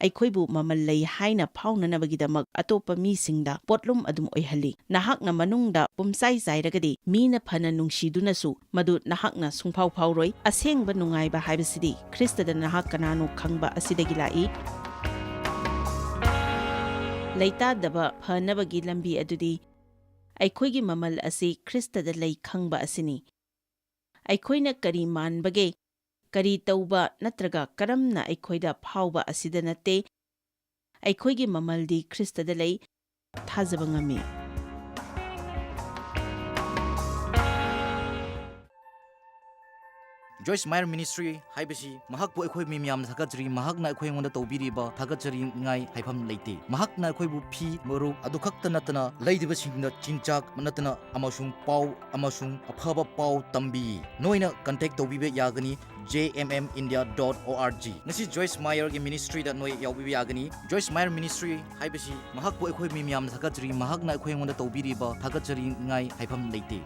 ꯑꯩꯈꯣꯏꯕꯨ ꯃꯃꯜ ꯂꯩ ꯍꯥꯏꯅ ꯐꯥꯎꯅꯅꯕꯒꯤꯗꯃꯛ ꯑꯇꯣꯞꯄ ꯃꯤꯁꯤꯡꯗ ꯄꯣꯠꯂꯨꯝ ꯑꯗꯨꯝ ꯑꯣꯏꯍꯜꯂꯤ꯫ ꯅꯍꯥꯛꯅ ꯃꯅꯨꯡꯗ ꯄꯨꯝꯆꯥꯏ ꯆꯥꯏꯔꯒꯗꯤ, ꯃꯤꯅ ꯐꯅ ꯅꯨꯡꯁꯤꯗꯨꯅꯁꯨ ꯃꯗꯨ ꯅꯍꯥꯛꯅ ꯁꯨꯡꯐꯥꯎ ꯐꯥꯎꯔꯣꯏ꯫ ꯑꯁꯦꯡꯕ ꯅꯨꯡꯉꯥꯏꯕ ꯍꯥꯏꯕꯁꯤꯗꯤ ꯈ꯭ꯔꯤꯁꯇꯗ ꯅꯍꯥꯛ ꯀꯅꯥꯅꯣ ꯈꯪꯕ ꯑꯁꯤꯗꯒꯤ ꯂꯥꯛꯏ꯫ ꯂꯩꯇꯥꯗꯕ ꯐꯅꯕꯒꯤ ꯂꯝꯕꯤ ꯑꯗꯨꯗꯤ ꯑꯩꯈꯣꯏꯒꯤ ꯃꯃꯜ ꯑꯁꯤ ꯈ꯭ꯔꯤꯁꯇꯗ ꯂꯩ ꯈꯪꯕ ꯑꯁꯤꯅꯤ꯫ ꯑꯩꯈꯣꯏꯅ ꯀꯔꯤ ꯃꯥꯟꯕꯒꯦ, ꯀꯔꯤ ꯇꯧꯕ ꯅꯠꯇ꯭ꯔꯒ ꯀꯔꯝꯅ ꯑꯩꯈꯣꯏꯗ ꯐꯥꯎꯕ ꯑꯁꯤꯗ ꯅꯠꯇꯦ꯫ ꯑꯩꯈꯣꯏꯒꯤ ꯃꯃꯜꯗꯤ ꯈ꯭ꯔꯤꯁꯇꯗ ꯂꯩ꯫ ꯊꯥꯖꯕ ꯉꯝꯃꯤ꯫ Joyce Meyer Ministry ꯍꯥꯏꯕꯁꯤ ꯃꯍꯥꯛꯄꯨ ꯑꯩꯈꯣꯏ ꯃꯤ ꯃꯌꯥꯝꯅ ꯊꯥꯒꯠꯆꯔꯤ꯫ ꯃꯍꯥꯛꯅ ꯑꯩꯈꯣꯏ ꯑꯩꯉꯣꯟꯗ ꯇꯧꯕꯤꯔꯤꯕ ꯊꯥꯒꯠꯆꯔꯤꯉꯥꯏ ꯍꯥꯏꯐꯝ ꯂꯩꯇꯦ꯫ ꯃꯍꯥꯛꯅ ꯑꯩꯈꯣꯏꯕꯨ ꯐꯤ, ꯃꯔꯨꯞ ꯑꯗꯨ ꯈꯛꯇ ꯅꯠꯇꯅ ꯂꯩꯗꯕꯁꯤꯡꯗ ꯆꯤꯟꯖꯥꯛ ꯅꯠꯇꯅ ꯑꯃꯁꯨꯡ ꯄꯥꯎ ꯑꯃꯁꯨꯡ ꯑꯐꯕ ꯄꯥꯎ ꯇꯝꯕꯤ꯫ ꯅꯣꯏꯅ contact ꯇꯧꯕꯤꯕ ꯌꯥꯒꯅꯤ J M M India dot O R G꯫ ꯉꯁꯤ Joyce Meyer ꯒꯤ ministry ꯗ ꯅꯣꯏ ꯌꯥꯎꯕꯤꯕ ꯌꯥꯒꯅꯤ꯫ Joyce Meyer Ministry ꯍꯥꯏꯕꯁꯤ ꯃꯍꯥꯛꯄꯨ ꯑꯩꯈꯣꯏ ꯃꯤ ꯃꯌꯥꯝꯅ ꯊꯥꯒꯠꯆꯔꯤ꯫ ꯃꯍꯥꯛꯅ ꯑꯩꯈꯣꯏ ꯑꯩꯉꯣꯟꯗ ꯇꯧꯕꯤꯔꯤꯕ ꯊꯥꯒꯠꯆꯔꯤꯉꯥꯏ ꯍꯥꯏꯐꯝ ꯂꯩꯇꯦ꯫